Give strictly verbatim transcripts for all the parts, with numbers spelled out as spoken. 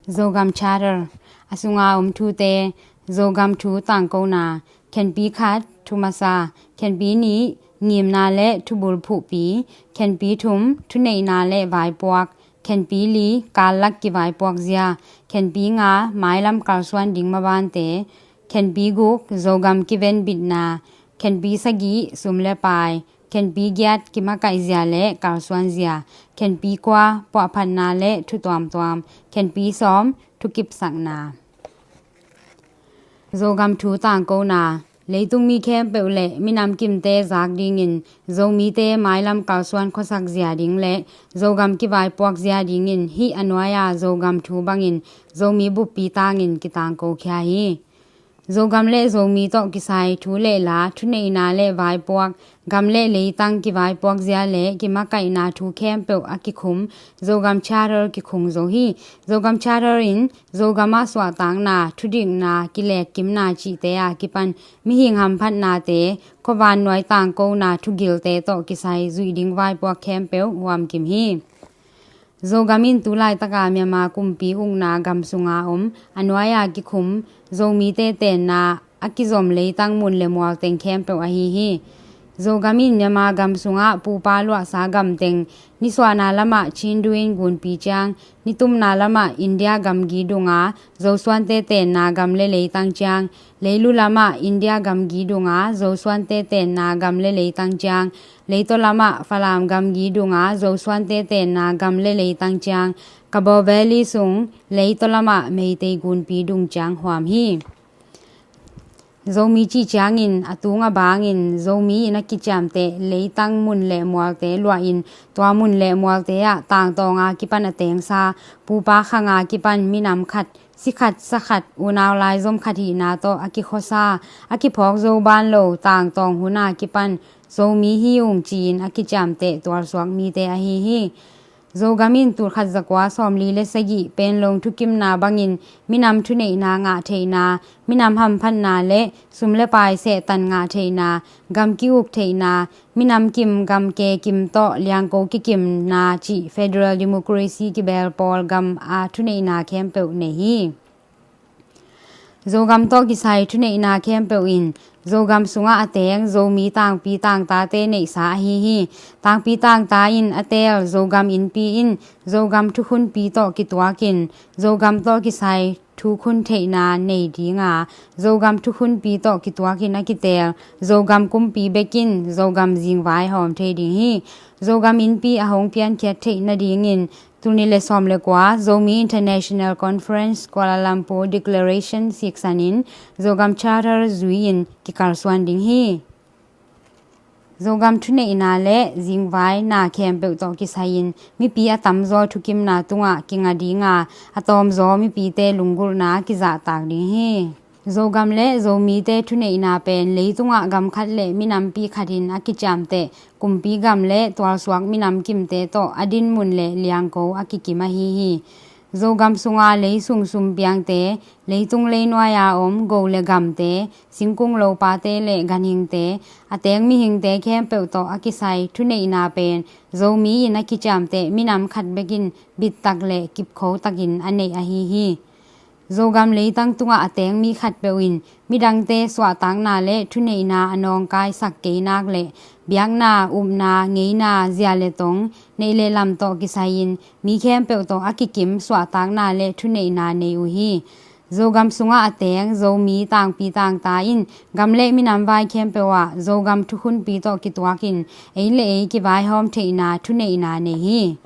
Zogam Charter, a sunga om thute. Zogam thu tangkona. Khenpi khat, thu masa. Khenpi nih, ngimna le thubul phuhpi. Khenpi thum, thuneihna le vaipuak. Khenpi li, kallak kivaipuak zia. Khenpi nga, mailam kalsuan ding mabante. Khenpi guk, Zogam kivenbitna. Khenpi sagih, sum le pai. Khenpi giat, kimakaih zia le kalsuan zia. Khenpi kua, puahphatna le thu tuamtuam. Khenpi sawm, thukipsakna. Zogam thu tangkona. Leitung mi khempeuh le minam kimte zak dingin Zomite mailam kalsuan khuasak zia ding le Zogam kivaipuak zia dingin hih a nuai-a Zogam thu bangin Zomi buppi tangin kitangko khia hi. Zogam le Zomi tawh kisai thu le la, thuneihna le vaipuak, gam le leitang kivaipuak zia le kimakaihna thu khempeuh a kikhum Zogam Charter kikhung zo hi. Zogam Charter in Zogam ah suahtakna, thudikna, kiletkimna cihte a kipan mihing hamphatnate, khuavannuai tangkona thugilte tawh kisai zuih ding vaipuak khempeuh huamkim hi. Zogam in tulaitaka Myanmar kumpi ukna gam sunga om a nuai-a kikhum Zomite tenna a kizom leitang mun le mual teng khempeuh ahi hi. Zogam in Myanmar gam sungah pupa luahsa gam teng, nisuahna lamah Chindu in gunpi ciang, nitumna lamah India gamgi dunga Zosuante tenna gam le leitang ciang, leilu lamah India gamgi dunga Zosuante tenna gam le leitang ciang, leitaw lamah Falam gamgi dunga Zosuante tenna gam le leitang ciang, Kabaw Valley sung leitaw lamah Meitei gunpi dung ciang huam hi. Zomi cih ciangin a tung a bangin Zomi in a kiciamteh leitang mun le mualte luahin tua mun le mualte ah tangtawnga kipan a tengsa, pupa khanga kipan minam khat, si khat, sa khat, unau laizom khat hihna tawh a kikhuasa, a kiphawk zo ban lo tangtawng huna kipan Zomi hi ung ci-in a kiciamteh tualsuak mite ahi hi. Zogam in tulkhat zakua sawmli le sagih Panglong thukimna bangin minam thuneihna ngah theihna, minam hamphatna le sum le pai sehtan ngah theihna, gam ki-uk theihna, minam kim gam ke kim tawh liangko kikimna cih federal democracy kibel pawl gam a thuneihna khempeuh nei hi. Zogam tawh kisai thuneihna khempeuh in Zogam sungah a teng Zomi tangpi tangtate neihsa ahi hi. Tangpi tangta in a teel Zogam innpi in Zogam thukhunpi tawh kituakin Zogam tawh kisai thukhun theihna nei dinga, Zogam thukhunpi tawh kituakin a kiteel Zogam kumpi bekin Zogam zingvai hawm thei ding hi. Zogam innpi a hong piankhiat theih nadingin tul nih le sawm le kua Zomi International Conference Kuala Lumpur Declaration siksanin Zogam Charter zui-in kikalsuan ding hi. Zogam thuneihna le zingvaina khempeuh tawh kisai-in mipi a tamzaw thukimna tungah kinga dinga, a tawmzaw mipite lunggulhna kizahtak ding hi. Zogam le Zomite thuneihna pen leitungah gam khat le minampi khatin a kiciamteh kumpi gam le tualsuak minam kimte tawh a dinmun le liangko a kikim ahi hi. Zogam sunga leisung sumpiangte, leitung leinuai-a om go le gamte, singkung lopate le ganhingte, a teng mihingte khempeuh tawh a kisai thuneihna pen Zomi in a kiciamteh minam khat bekin bittak le kipkho takin a neih ahi hi. Zogam leitang tungah a teng mi khatpeuh in midangte suahtakna le thuneihna a nawngkaisak kei nak le biakna, upna, ngeina, zia le tong, neih le lam tawh kisai-in mi khempeuh tawh a kikim suahtakna le thuneihna nei uh hi. Zogam sungah a teng Zomi tangpi tangta in gam le minam vai khempeuh ah Zogam thukhunpi tawh kituakin ei le ei kivaihawm theihna thuneihna nei hi.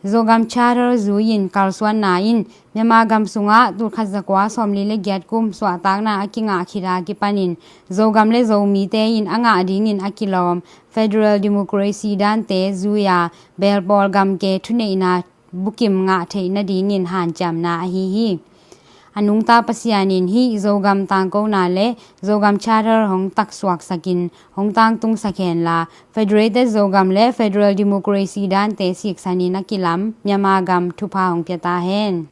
Zogam Charter zui-in kalsuanna in Myanmar gam sungah tulkhat zakua sawmli le giat kum suahtakna a kingah khit a kipanin Zogam le Zomite in a ngah dingin a kilawm federal democracy dante zui-a belpawl gamke thuneihna bukim ngah theih nadingin hanciamna ahi hi. A nungta Pasian in hih Zogam tangkona le Zogam Charter hong taksuaksakin hong tangtungsak henla, Federated Zogam le Federal Democracy dante siksanin a kilam Myanmar gam thupha hong pia ta hen.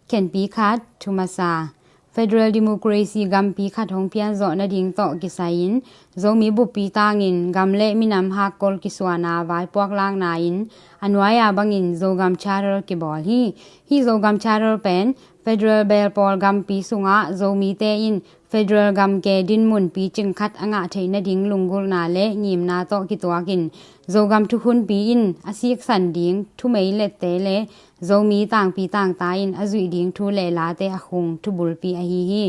Khenpi khat, thu masa. Federal Democracy gampi khat hong pianzawh nading tawh kisai-in Zomi buppi tangin gam le minam hakkol kisuana vaipuak lakna in a nuai-a bangin Zogam Charter kibawl hi. Hih Zogam Charter pen federal belpawl gampi sungah Zomite in federal gamke dinmun picing khat a ngah theih nading lunggulhna le ngimna tawh kituakin Zogam thukhunpi in a siksan ding thumei lette le Zomi tangpi tangta in a zuih ding thu le late a khung thubulpi ahi hi.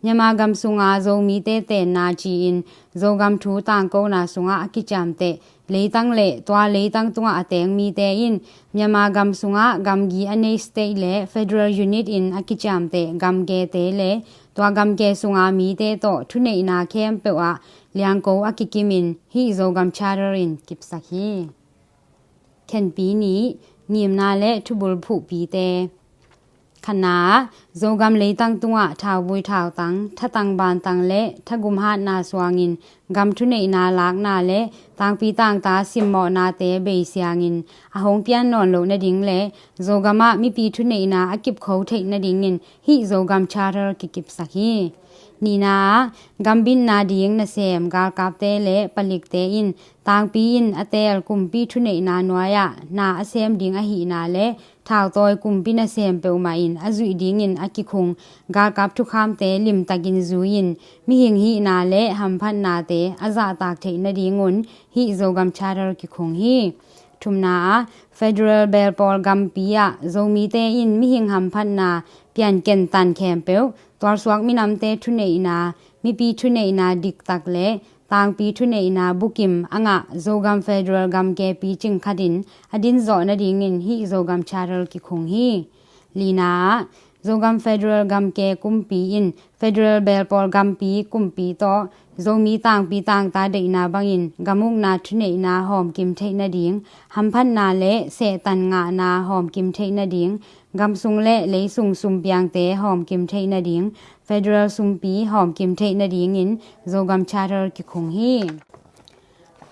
Myanmar gam sunga Zomite tenna ci-in Zogam thu tangkona sungah a kiciamteh leitang le tua leitang tungah a teng mite in Myanmar gam sungah gamgi a nei state le federal unit in a kiciamteh gamkete le tua gamke sunga mite tawh thuneihna khempeuh ah liangko a kikimin hih Zogam Charter in kipsak hi. Khenpi nih, ngimna le thubulphuhpite. Khatna ah, Zogam leitang tungah thauvui thautang, thatang bantang le thagum hatna suangin gam thuneihna lakna le tangpi tangta simmawhnate beisiangin a hong pian nawn loh nading le Zogam ah mipi thuneihna a kipkho theih nadingin hih Zogam Charter kikipsak hi. Nihna ah, gambitna ding nasem galkapte le palikte in tangpi in a teel kumpi thuneihna nuai-ah na a sem ding ahihna le thautawi kumpi nasem peuhmah in a zuih dingin a kikhung galkap thukhamte limtakin zui-in mihing hihna le hamphatnate a zahtak theih nadingun hih Zogam Charter kikhung hi. Thumna ah, federal belpawl gampi ah Zomite in mihing hamphatna pianken tan khempeuh tualsuak minamte thuneihna, mipi thuneihna diktak le tangpi thuneihna bukim a ngah Zogam federal gamke picing khatin a dinzawh nadingin hih Zogam Charter kikhung hi. Lina ah, Zogam federal gamke kumpi in federal belpawl gampi kumpi tawh Zomi tangpi tangta deihna bangin gamukna thuneihna hawmkim theih nading, hamphatna le sehtan ngahna hawmkim theih nading, gamsung le leisung sumpiangte hawmkim theih nading, federal sumpi hawmkim theih nadingin Zogam Charter kikhung hi.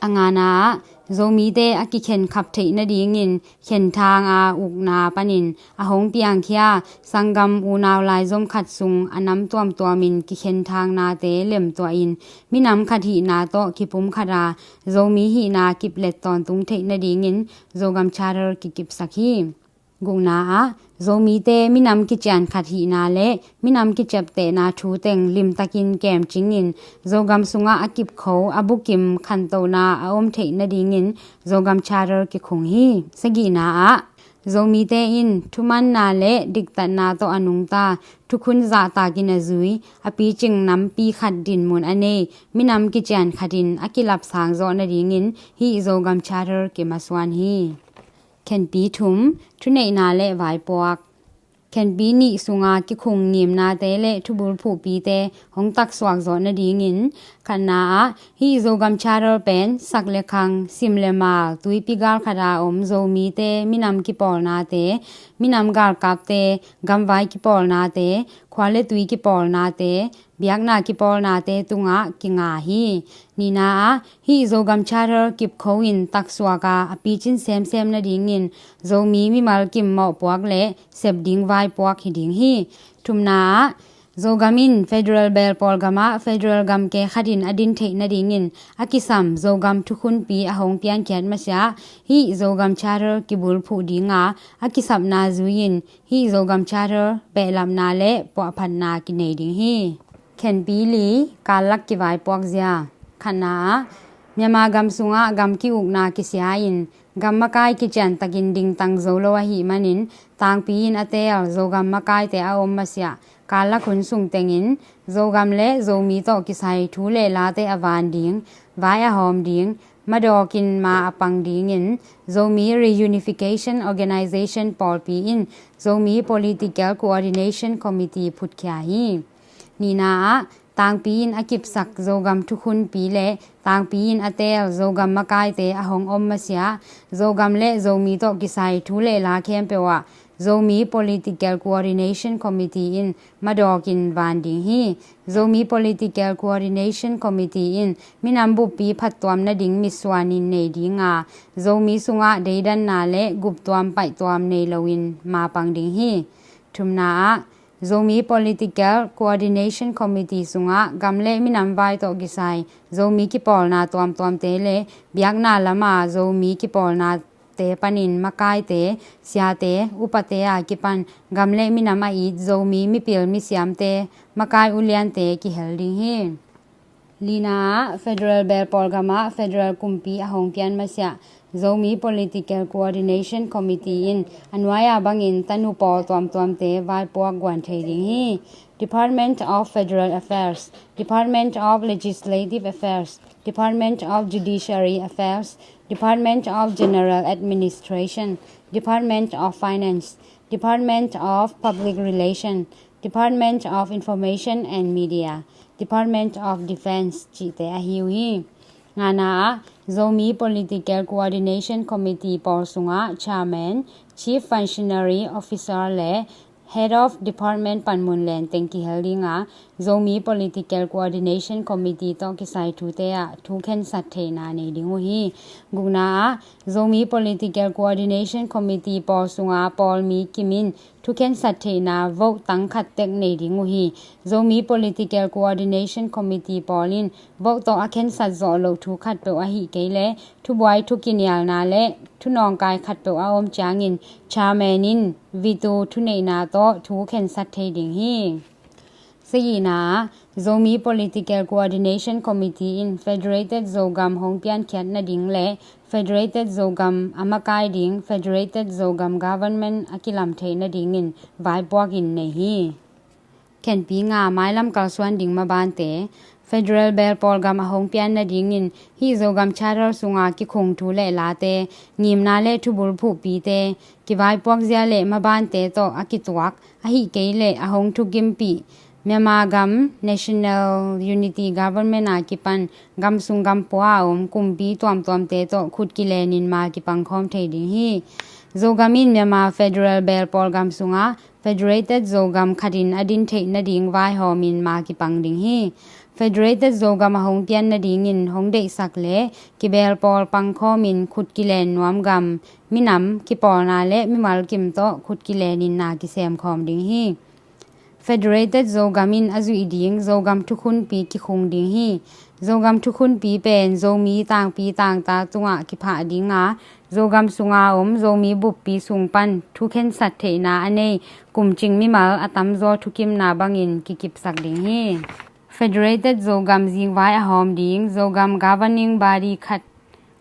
A ngana ah, Zomite a kikhenkhap theih nadingin khenthang a ukna panin a hong piangkhia sanggam unau laizom khat sung a nam tuamtuamin kikhenthang nate lemtuahin minam khat hihna tawh kipumkhat a Zomi hihna kiplet tawntung theih nadingin Zogam Charter kikipsak hi. Gukna ah, Zomite minam kician khat hihna le minam kiciaptehna thu teng limtakin kemcingin Zogam sungah a kipkho a bukim khantohna a om theih nadingin Zogam Charter kikhung hi. Sagihna ah, Zomite in thumanna le diktatna tawh a nungta thukhun zahtakin a zui a picing nampi khat dinmun a nei minam kician khatin a kilapsang zawh nadingin hih Zogam Charter kimasuan hi. Khenpi thum, thuneihna le vaipuak. Khenpi nih sunga kikhung ngimnate le thubulphuhpite hong taksuak zawh nadingin khatna ah hih Zogam Charter pen sak le khang, sim le mal, tuipi galkhat a om Zomite minam kipawlnate, minam galkapte gamvai kipawlnate, khua le tui kipawlnate, biakna kipawlnate tungah kinga hi. Nihna ah hih Zogam Charter kipkho in taksuak a a picin semsem nadingin Zomi mimal kim mawhpuak le sep ding vaipuak hi ding hi. Thumna ah Zogam in federal belpawl gamah federal gamke khatin a din theih nadingin a kisam Zogam thukhunpi a hong piankhiat masiah hih Zogam Charter kibulphuh dinga a kisapna zui-in hih Zogam Charter behlapna le puahphatna kinei ding hi. Khenpi li, kallak kivaipuak zia. Khatna ah Myanmar gam sungah gam ki-ukna kisia-in gam makai kiciantakin dingtang zo lo ahih manin tangpi in a teel Zogam makaite a om masiah kallak hun sung tengin Zogam le Zomi tawh kisai thu le late a van ding, vai a hawm ding, madawkin ma a pang dingin Zomi Reunification Organization pawlpi in Zomi Political Coordination Committee phutkhia hi. Nihna ah tangpi in a kipsak Zogam thukhunpi le tangpi in a teel Zogam makaite a hong om masiah Zogam le Zomi tawh kisai thu le la khempeuh ah Zomi Political Coordination Committee in madawkin van ding hi. Zomi Political Coordination Committee in minam buppi phattuam nading mitsuanin nei dinga Zomi sungah deidanna le guptuam paihtuam nei loin mapang ding hi. Thumna ah Zomi Political Coordination Committee sungah gam le minam vai tawh kisai Zomi kipawlna tuamtuamte le biakna lama Zomi kipawlnate panin makaite, siate, upate a kipan gam le minam a it Zomi mipil misiamte, makai uliante kihel ding hi. Lina ah, Federal Belpawl gamah Federal kumpi a hong pian masiah Zomi Political Coordination Committee in a nuai-a bangin tanu pawl tuamtuamte vaipuak guan thei ding hi. Department of Federal Affairs, Department of Legislative Affairs, Department of Judiciary Affairs, Department of General Administration, Department of Finance, Department of Public Relation, Department of Information and Media, Department of Defense cihte ahi uh hi. Ngana ah, Zomi Political Coordination Committee pawl sungah Chairman, Chief Functionary Officer le Head of Department panmun lenteng kihel ding a, Zomi Political Coordination Committee tawh kisai thute ah thu khensat theihna nei ding uh hi. Gukna ah, Zomi Political Coordination Committee pawl sunga pawl mi kim in thu khensat theihna vote tang khat tek nei ding uh hi. Zomi Political Coordination Committee pawl in vote tawh a khensat zawh loh thu khatpeuh ahih kei leh thubuai thukinialna le thunawngkai khatpeuh a om ciangin chairman in veto thuneihna tawh thu khensat thei ding hi. Sagihna ah, Zomi Political Coordination Committee in Federated Zogam hong piankhiat nading le Federated Zogam a makai ding Federated Zogam Government a kilam theih nadingin vaipuak in nei hi. Khenpi nga, mailam kalsuan ding mabante. Federal Belpawl gam a hong pian nadingin hih Zogam Charter sunga kikhung thu le late, ngimna le thubul phuhpite, kivaipuak zia le mabante tawh a kituak, ahih kei leh a hong thukimpih Myanmar gam National Unity Government a kipan gam sung gam pua a om kumpi tuamtuamte tawh khut kilenin ma kipang khawm thei ding hi. Zogam in Myanmar Federal Belpawl gam sungah Federated Zogam khatin a din theih nading vaihawmin ma kipang ding hi. Federated Zogam a hong pian nadingin hong deihsak le kibelpawl pangkhawmin khut kilen nuam gam, minam, kipawlna le mimal kim tawh khut kilenin na kisemkhawm ding hi. Federated Zogam in a zuih ding Zogam thukhunpi kikhung ding hi. Zogam thukhunpi pen Zomi tangpi tangta tungah kiphah ding a, Zogam sunga om Zomi buppi sung pan thukhensat theihna a nei kumcing mimal a tamzaw thukimna bangin kikipsak ding hi. Federated Zogam zingvai a hawm ding Zogam governing body khat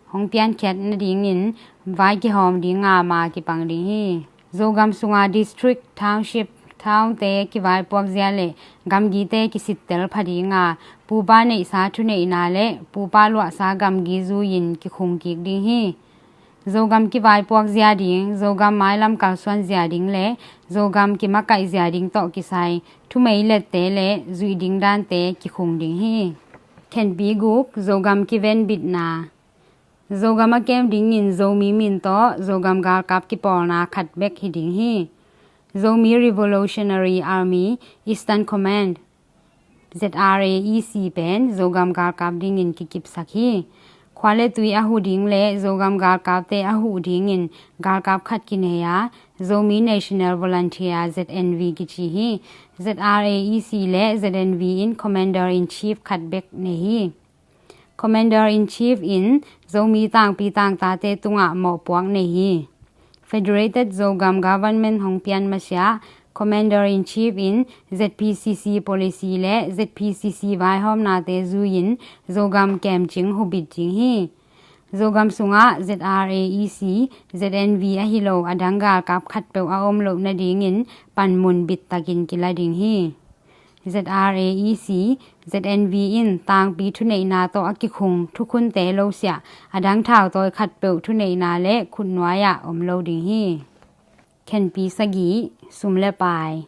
hong piankhiat nadingin vai kihawm ding a ma kipang ding hi. Zogam sunga district, township, townte kivaipuak zia le gamgite kisittel pha ding a, pupa neihsa thuneihna le pupa luahsa gamgi zui-in kikhung kik ding hi. Zogam kivaipuak zia ding, Zogam mailam kalsuan zia ding le Zogam kimakaih zia ding tawh kisai thumeilette le zuih ding dante kikhung ding hi. Khenpi guk, Zogam kivenbitna. Zogam a kem dingin Zomi min tawh Zogam galkap kipawlna khat bek hi ding hi. Zomi Revolutionary Army Eastern Command, Z R A E C pen Zogam galkap dingin kikipsak hi. Khua le tui a huh ding le Zogam galkapte a huh dingin galkap khat kinei a, Zomi National Volunteer, Z N V kici hi. Z R A E C le Z N V in Commander in Chief khat bek nei hi. Commander in Chief in Zomi tangpi tangtate tungah mawhpuak nei hi. Federated Zogam Government hong pian masiah Commander in Chief in Z P C C policy le Z P C C vaihawmnate zui-in Zogam kemcing hubit ding hi. Zogam sungah Z R A E C, Z N V ahi lo a dang galkap khatpeuh a om loh nadingin panmun bittakin kila ding hi. Z R A E C, Z N V in tangpi thuneihna tawh a kikhung thukhunte losiah a dang thautawi khatpeuh thuneihna le khutnuai-ah om lo ding hi. Khenpi sagih, sum le pai.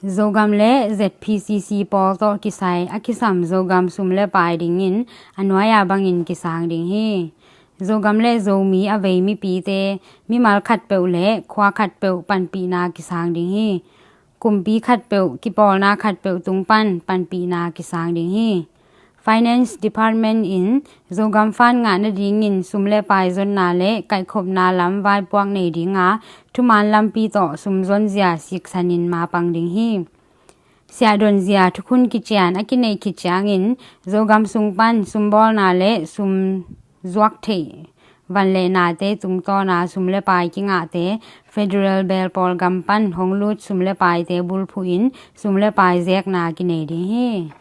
Zogam le Z P C C pawl tawh kisai a kisam Zogam sum le pai dingin a nuai-a bangin kisang ding hi. Zogam le Zomi a vei mipite mimal khatpeuh le khua khatpeuh panpihna kisang ding hi. Kumpi khatpeuh, kipawlna khatpeuh tung pan panpihna kisang ding hi. Finance Department in Zogam fund ngah nadingin sum le pai zonna le kaihkhopna lam vaipuak nei dinga, thuman lampi tawh sum zonzia siksanin mapang ding hi. Siahdonzia thukhun kician a kineih khit ciangin Zogam sung pan sumbawlna le sum zuak theih van le nate tungtawna sum le pai kingahte federal belpawl gam pan hong lut sum le paite bulphuhin sum le pai zekna kinei ding hi.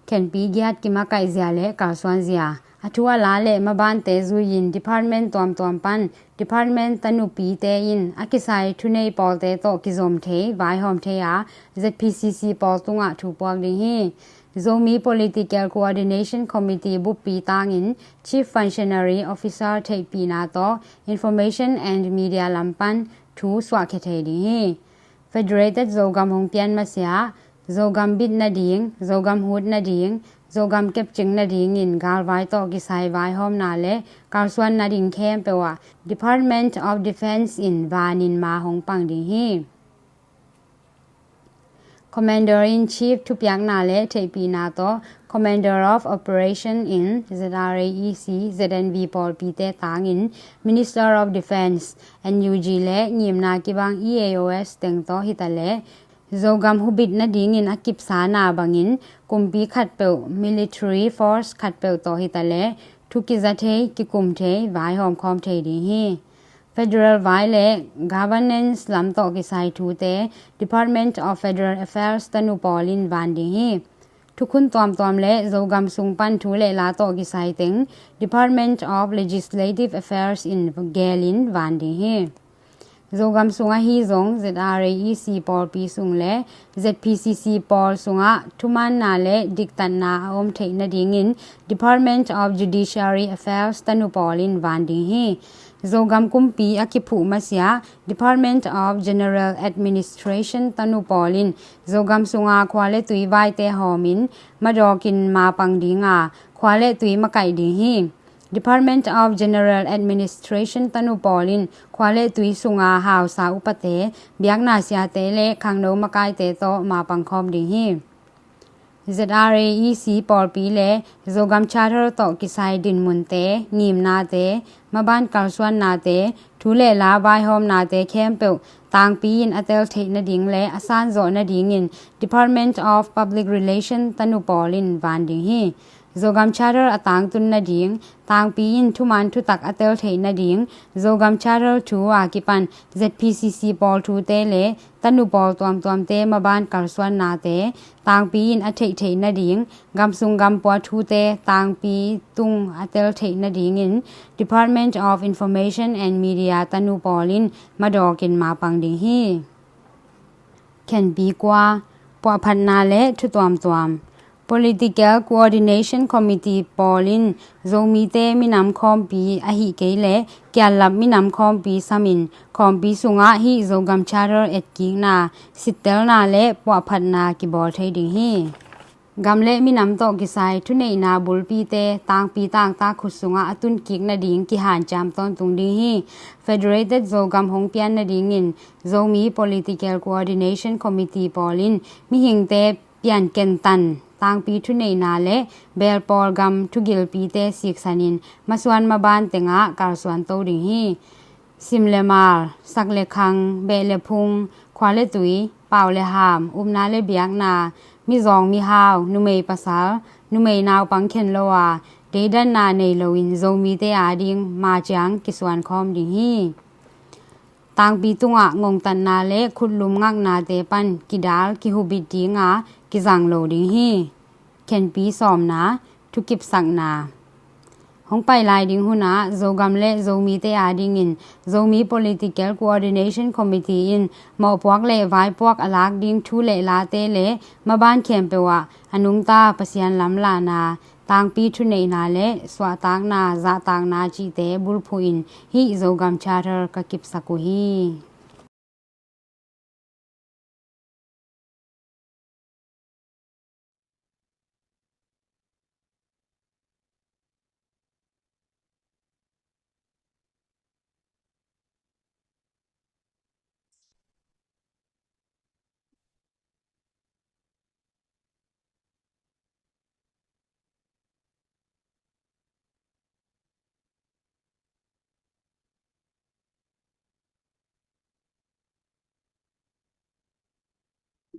Khenpi giat kimakaihzia le kalsuanzia, a thu a la le mabante zuiin department tuamtuam pan department tanupite in a kisai thunei pawlte tawh kizom thei, vaihawm thei a, Z P C C pawl tungah thu puak ding hi. Zomi Political Coordination Committee buppi tangin Chief Functionary Officer theihpihna tawh Information and Media lam pan thu suahkhia thei ding hi. Federated Zogam hong pian masiah, Zogam bit nading, Zogam hut nading, Zogam kepcing nadingin galvai tawh kisai vaihawmna le kalsuan nading khempeuh ah Department of Defence in vanin ma hong pang ding hi. Commander in Chief thupiakna le theihpihna tawh Commander of Operation in Z R A E C, Z N V pawlpite tangin Minister of Defence, N U G le ngimna kibang E A O S teng tawh hitaleh Zogam hubit nadingin a kipsana bangin kumpi khatpeuh, military force khatpeuh tawh hitaleh thu kiza thei, kikum thei, vaihawm khawm thei ding hi. Federal vai le governance lam tawh kisai thute Department of Federal Affairs tanu pawl in van ding hi. Thukhun tuamtuam le Zogam sung pan thu le la tawh kisai teng Department of Legislative Affairs in gelin van ding hi. Zogam sung ahi zong Z R A E C pawlpi sung le Z P C C pawl sungah thumaanna le diktatna a om theih nadingin Department of Judiciary Affairs tanu pawl in van ding hi. Zogam kumpi a kiphuh masiah Department of General Administration tanu pawl in Zogam sunga khua le tui vaite hawmin madawkin mapang dinga khua le tui makaih ding hi. Department of General Administration tanu pawl in khua le tui sunga hausa upate, biakna siate le khangno makaite tawh mapang khawm ding hi. Z R A E C pawlpi le Zogam Charter tawh kisai dinmunte, ngimnate, maban kalsuannate, thu le la vaihawmnate khempeuh tangpi in a tel theih nading le a sanzawh nadingin Department of Public Relation tanu pawl in van ding hi. Zogam Charter a tangtun nading, tangpi in thuman thutak a tel theih nading, Zogam Charter thu a kipan Z P C C pawl thute le tanu pawl tuamtuamte maban kalsuannate tangpi in a theih theih nading, gamsung gampua thute tangpi tung a tel theih nadingin Department of Information and Media tanu pawl in madawkin mapang ding hi. Khenpi kua, puahphatna le thu tuamtuam. Political Coordination Committee pawl in Zomite minam khawmpi ahi kei le kiallap minam khawmpi samin khawmpi sungah hih Zogam Charter etkikna, sittelna le puahphatna kibawl thei ding hi. Gam le minam tawh kisai thuneihna bulpite tangpi tangtak khut sungah a tunkik nading kihanciam tawntung ding hi. Federated Zogam hong pian nadingin Zomi Political Coordination Committee pawl in mihingte pianken tan, tangpi thuneihna le belpawl gam thugilpite siksanin masuan maban tengah kalsuan to ding hi. Sim le mal, sak le khang, beh le phung, khua le tui, pau le ham, upna le biakna, mizawng mihau, numei pasal, numei naupang khen lo a, deidanna nei loin Zomite ading maciang kisuan khawm ding hi. Tangpi tungah ngongtatna le khutlum ngaknate pan kidal kihubit dinga kizang lo ding hi. Khenpi sawmna, thukipsakna. Hong pai lai ding hunah Zogam le Zomite adingin Zomi Political Coordination Committee in mawhpuak le vaipuak a lak ding thu le late le maban khempeuh ah a nungta Pasian lamlahna, tangpi thuneihna le suahtakna, zahtakna cihte bulphuhin hih Zogam Charter ka kipsak uh hi.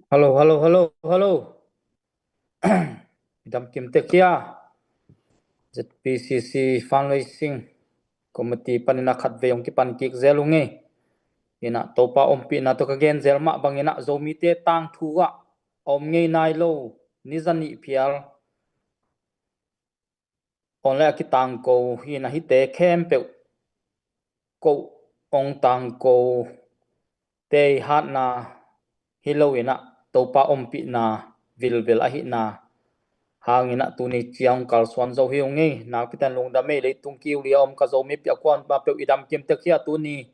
Hello, hello, hello, hello. Dam kim tek hia? Z P C C Fundraising Committee panin a khatvei hong kipan kik zel ung ei. Ina Topa ompihna tawh ka gen zel mah bangin a Zomite tangthu ah a om ngei nai lo ni za nih phial online a kitangko hi ina hite khempeuh ko ong tangko te i hatna hi lo ina Topa ompihna vilvel ahihna hang ina tuni ciang kalsuan zo hi ung ei. Nakpi tan lungdam ei, leitung kiu lia om ka Zomi piak kuan pa peuh i dam kim tek hia tuni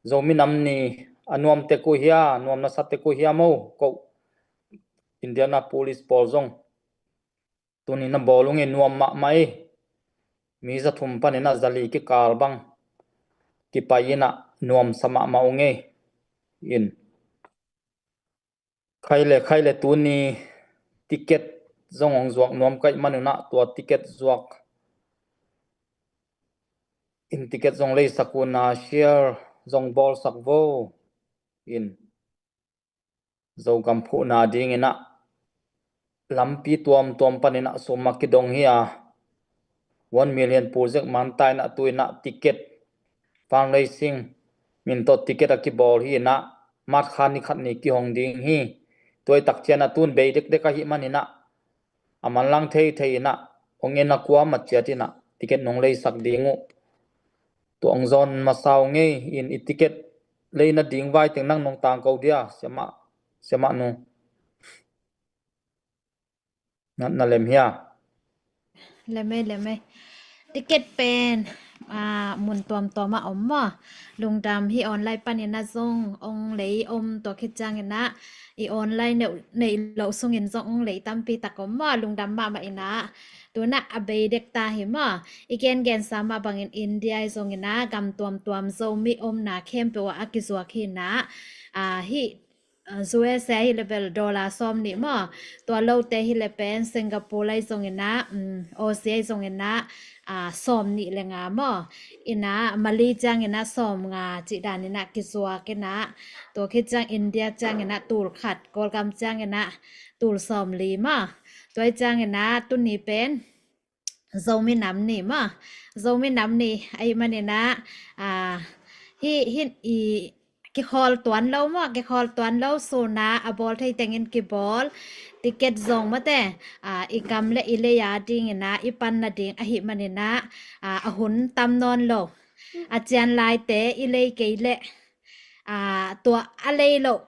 Zomi nam ni a nuam tek uh hia, nuam nasa tek uh hia mo ko Indianapolis pawl zong tuni na bawl ung ei, nuam mahmah ei. Mi za thum panin a za li kikal bang kipai ina nuamsa mahmah ung ei. In khai le khai le tuni ticket zong hong zuak nuam kaih man ina tua ticket zuak in ticket zong leisak una share zong bawlsak vo. In Zogam phuhna ding ina lampi tuamtuam panin a sum a kidong hi a, one million project man ta ina tu ina ticket fundraising min tawh ticket a kibawl hi ina March kha ni khat ni kihong ding hi. Tua i tak ciang a tun bei dekdek ahih man ina a manlang theithei ina hong en a kuamat ciat ina ticket nong leisak ding uh. Tua hong zawn masa ung ei. In i ticket lei nading vai teng nang nong tangko dia, siamah, siamah nu? Na, na lem hia? Lem ei, lem ei. Ticket pen a, mun tuamtuam ah om maw? Lungdam hi, online panin a zong ong lei om, tua khit ciang ina i online neih loh sungin zong ong lei tampi tak om maw? Lungdam mahmah ina. Tuna a bei dek ta hi maw? I gengensa mah bangin India i zong ina gam tuamtuam Zomi omna khempeuh ah a kizuak hi ina. A, hi, a, U S A hi le bel dollar sawm nih maw? Tua lote hi le pen Singapore lai zong ina, um, Aussie ai zong ina, a, sawm nih le nga maw? Ina Malay ciang ina sawm nga cih dan ina kizuak ina. Tua khit ciang India ciang ina tul khat, Kawlgam ciang ina tul sawm li maw? Tua i ciang ina tuni pen Zomi nam ni maw? Zomi nam ni ahih man ina, a, hi, hi i kikhawl tuan lo maw? Kikhawl tuan lo suna a bawl thei tengin kibawl. Ticket zong mate, a, i kam le i lei a ding ina i pan nading ahih man ina, a, a hun tam nawn lo. A cian laite i lei kei le, a, tua a lei loh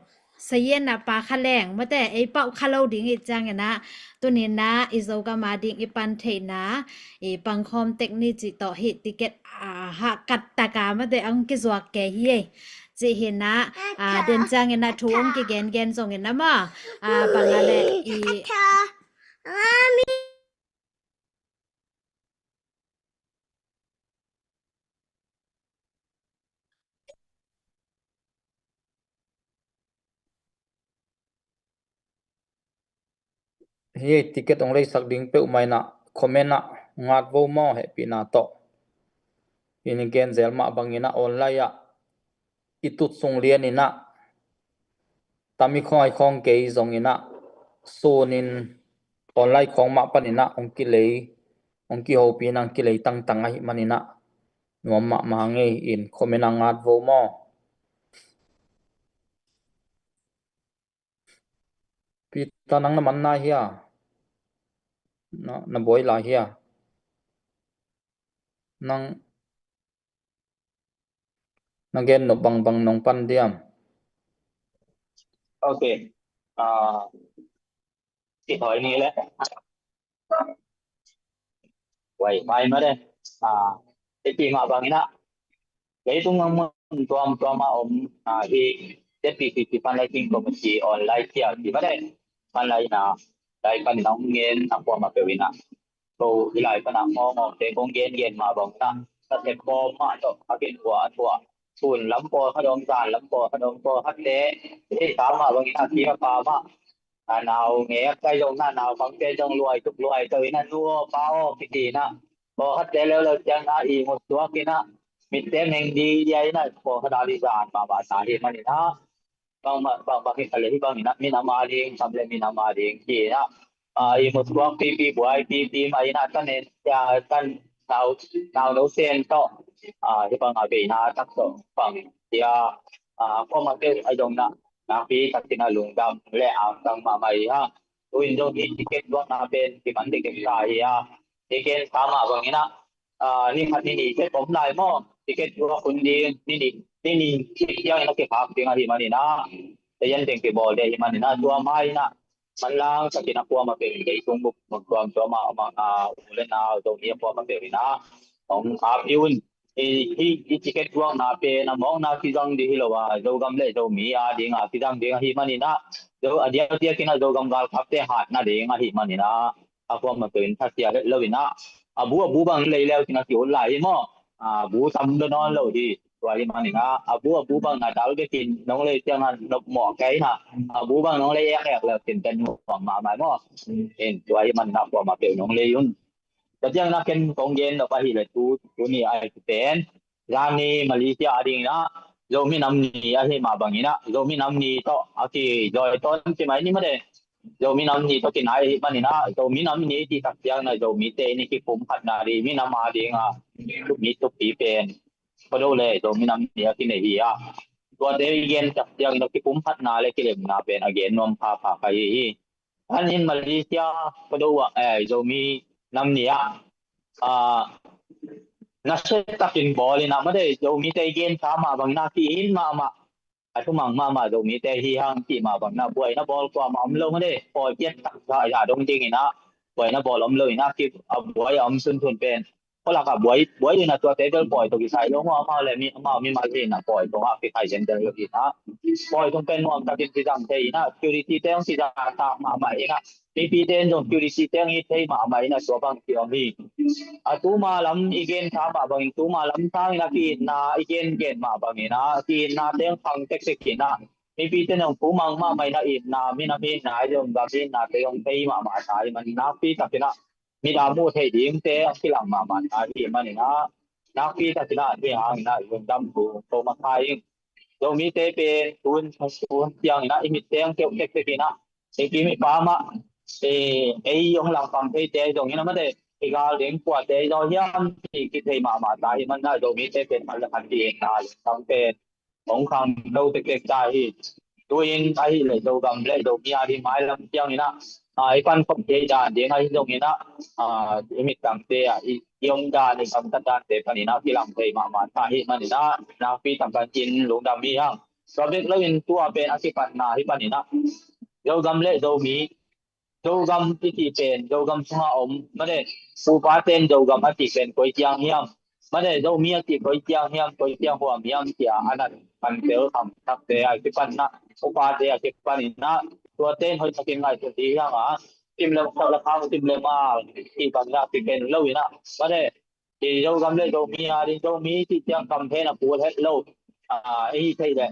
sayen a pa kha leng mate ei pauh kha lo ding i ciang ina tuni ina i Zogam a ding i pan theihna i pangkhawm tek ni cih tawh hi ticket, a, hahkat taka mate ong kizuak kei hi ei. Cih hi ina, a, den ciang ina thu ong kigengen zong ina maw, a, bang a le i hi ei, ticket ong leisak ding peuhmah ina comment ah ngat vo maw, hehpihna tawh. In i gen zel mah bang ina online ah i tut sung lian ina tam i khawng ai khawng kei zong ina sunin online khawng mah pan ina ong kilei, ong kihopih ina ong kilei tangtang ahih man ina nuam mahmah ngei. In comment ah ngat vo maw. Peter, nang na man nai hia? Na, na buai lai hia? Nang na gen nop bangbang nong pan diam? Ok. Ah, ti hoi ni le. Wai, mai ma de. Ah, ti mah bang ina. Leitung a mun tuamtuam a om, ah, hi Z P C C Fundraising Committee online cia ti ma de. Pan lai na, lai pan na ong ngen a kuamah peuh ina. Ko i lai pan a ngawngawng te kong gengen mah bang ina. Ka sep bawm mah tawh a gen tua a tua. Sun lam pawl khat om, zan lam pawl khat om, pawl khat te. Ei, ta mah bang ina, ti mah pa mah. A nau nge a kai zong na nau bang te zong luai tuk luai tawh ina nu aw pa aw kiti ina. Pawl khat te leuleu ciang na i mut tuak ina. Mit te meng di dia ina pawl khat a di zan mahmah ta hi man ina. bang bang bang hi kha le hi bang in ah minam a ding, sam le minam a ding hi in ah, a, i mutkuak pipi buai pipi mah in ah, tan en, a, tan nau, nau no sen tawh, a, hi bang a veina tak tawh bang hi a, a, kuamah peuh a zong in ah nakpi takin a lungdam le angtang mahmah hi hang. Tu in zong hi ticket tuakna pen kiman dikdik ta hi a, ticket sa mah bang in ah, a, ni khat ni nih sep om lai maw, ticket tuak hun ding, ni nih, ni nih ciang in a kikhak ding ahih man in ah, te yan teng kibawl ding ahih man in ah, tua mah in ah manlang takin a kuamah peuh in, kei tung buk buk tuam tua mah, mah, a, u le nau Zomi a kuamah peuh in ah hong ap hi un. I, i, i ticket tuakna pen a mawkna kizang ding hi lo a, Zogam le Zomi a ding a kizang ding ahih man in ah, Zo, a diakdiak in ah Zogam galkapte hatna ding ahih man in ah, a kuamah peuh in thasia het lo in ah, a bu a bu bang lei leu cin a ki-ut lai hi maw? A bu tam lo nawn lo hi. Tua ahih man in ah, a bu a bu bang a dal bekin nong lei ciang a nop mawh kei in ah, a bu bang nong lei ek ek leu cin pen nuam mahmah maw? In tua ahih man in ah kuamah peuh nong lei un. Tua ciang in ah ken kong gen nop ahih leh tu, tu ni a hi pen, zani Malaysia a ding in ah Zomi Nam Ni ahih mah bang in ah, Zomi Nam Ni tawh a kizawi tawn ci mai ni maw de. Zomi Nam Ni tawh kinai ahih man in ah, Zomi Nam Ni cih tak ciang in ah Zomite in i kipumkhatna ding, minam a ding a, thupi thupi pen Pado le Zomi Nam Ni a kinei hi a, tuate i gen tak ciang in ah kipumkhatna le kilemna pen a gen nuam phapha kha hi hi. An in Malaysia Pado ah, eh, Zomi Nam Ni ah, a, nasia takin bawl in ah maw de, Zomite i gen sa mah bang in ah ki-it mahmah, a thumang mahmah Zomite hi hang cih mah bang in ah buaina bawl kuamah om lo maw de, pawi piat taksa a dong ding in ah buaina bawl om lo in ah, ki, a buai a om sunsun pen khualak ah buai, buai in ah tuate bel pawi tawh kisai lo maw, amau le mi, amau mimal hi in ah pawi tawh ah kikhai zenzen lo hi in ah, pawi tung pen nuam takin kizang thei in ah, security te hong kizang tak mahmah in ah, mipite in zong security te hong it thei mahmah in ah tua bang ki om hi. A tuma lam i gen sa mah bangin tuma lam sangin a ki-itna i gengen mah bangin a ki-itna teng khang tektek in ah, mipite in hong pumang mahmah in ah itna, minam itna, i zong gam itna te hong thei mahmah ta hi man in ah, nakpi takin ah midang muh theih dingte hong kilang mahmah ta hi man in ah, nakpi takin ah tua hangin ah lungdam thu ko masa ing. Zomite pen tun, tun ciangin ah i mit teng keuh tektek in ah, i kim i pam ah, eh, ei hong langpang theite zong in ah mate, i gal ding puate zaw hiam cih kithei mahmah ta hi man ah, Zomite pen khat le khat ki-itna lungdam pen hong khang lo tektek ta hi. Tu-in ahih leh Zogam le Zomi a ding mailam ciangin ah, a, i pankhop thei dan ding ahi zongin ah, a, i mittangte ah i, i omdan, i gamtat dante panin ah kilang thei mahmah ta hi manin ah, nakpi takin lungdam hi hang. Tua bek loin tua pen a kipatna hi panin ah, Zogam le Zomi, Zogam i cih pen Zogam sungah om, mate, pupa ten Zogam a cih pen koi ciang hiam, mate, Zomi a cih koi ciang hiam, koi ciang huam hiam, ci-a a nat pan tel kham takte a kipatna, upate a kipanin ah, tua ten hoih takin ngaihsut dih hiang a, kimlem khak le khang kimlem a, cih bangin ah kipen lo in ah, mate, i Zogam le Zomi a ding, Zomi cih ciang kam hen a kul het lo, a, i hih theih leh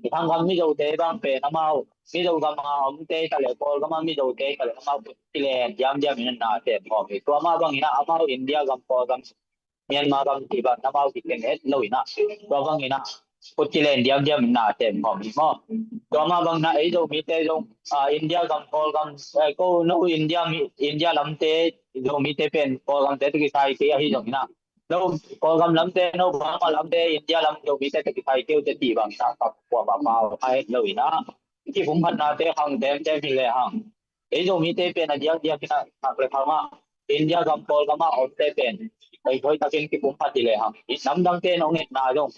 i Thang gam Mizote bang pen amau Mizo gam a omte ta leh, Kawl gam a Mizote ta leh amau kilen diamdiam in na sem khawm hi. Tua mah bangin ah amau India gam, Kawl gam, Myanmar gam cih bang amau kiken het lo in ah, tua bangin ah kut kilen diamdiam in na sem khawm hi maw? Tua mah bangin ah ei Zomite zong, a, India gam, Kawl gam, eh, ko no India mi, India lamte Zomite pen Kawl gamte tawh kisai kei ahi zongin ah, no Kawlgam lamte, no Burma lamte, India lam Zomite tawh kisai kei uh teh cih bang sa kap kuamah pau a het lo in ah, kipumkhatnate khang temtem hi lehang, ei Zomite pen a diakdiak in ah, khak le khang ah, India gam Kawlgam ah omte pen hoih, hoih takin kipumkhat hi lehang, i namdangte in hong etna zong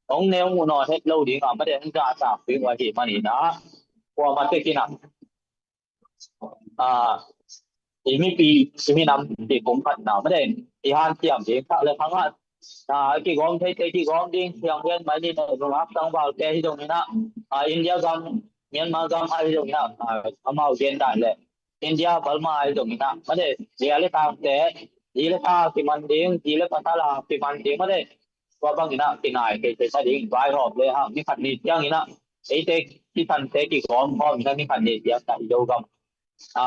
hong ne hong uh nawn het lo ding a, mate, hong zahtak ding uh ahih manin ah, kuamah tek in ah, a, i mipi, i minam kipumkhatna, mate, i hanciam ding, khak le khang ah, a, kigawm theite kigawm ding, siang hian mai ni, nungak tangvalte hi zongin ah, a, India gam, Myanmar gam ahi zongin ah, a, amau gen dan le India, Burma ahi zongin ah, mate, zi le tangte, zi le ta kiman ding, zi le pasal a kiman ding, mate, tua bangin ah kinai kei kei sa ding, vaihawm lehang, ni khat ni ciangin ah eite kisante kigawm khawm in ah, ni khat ni ciang ah i Zogam, a,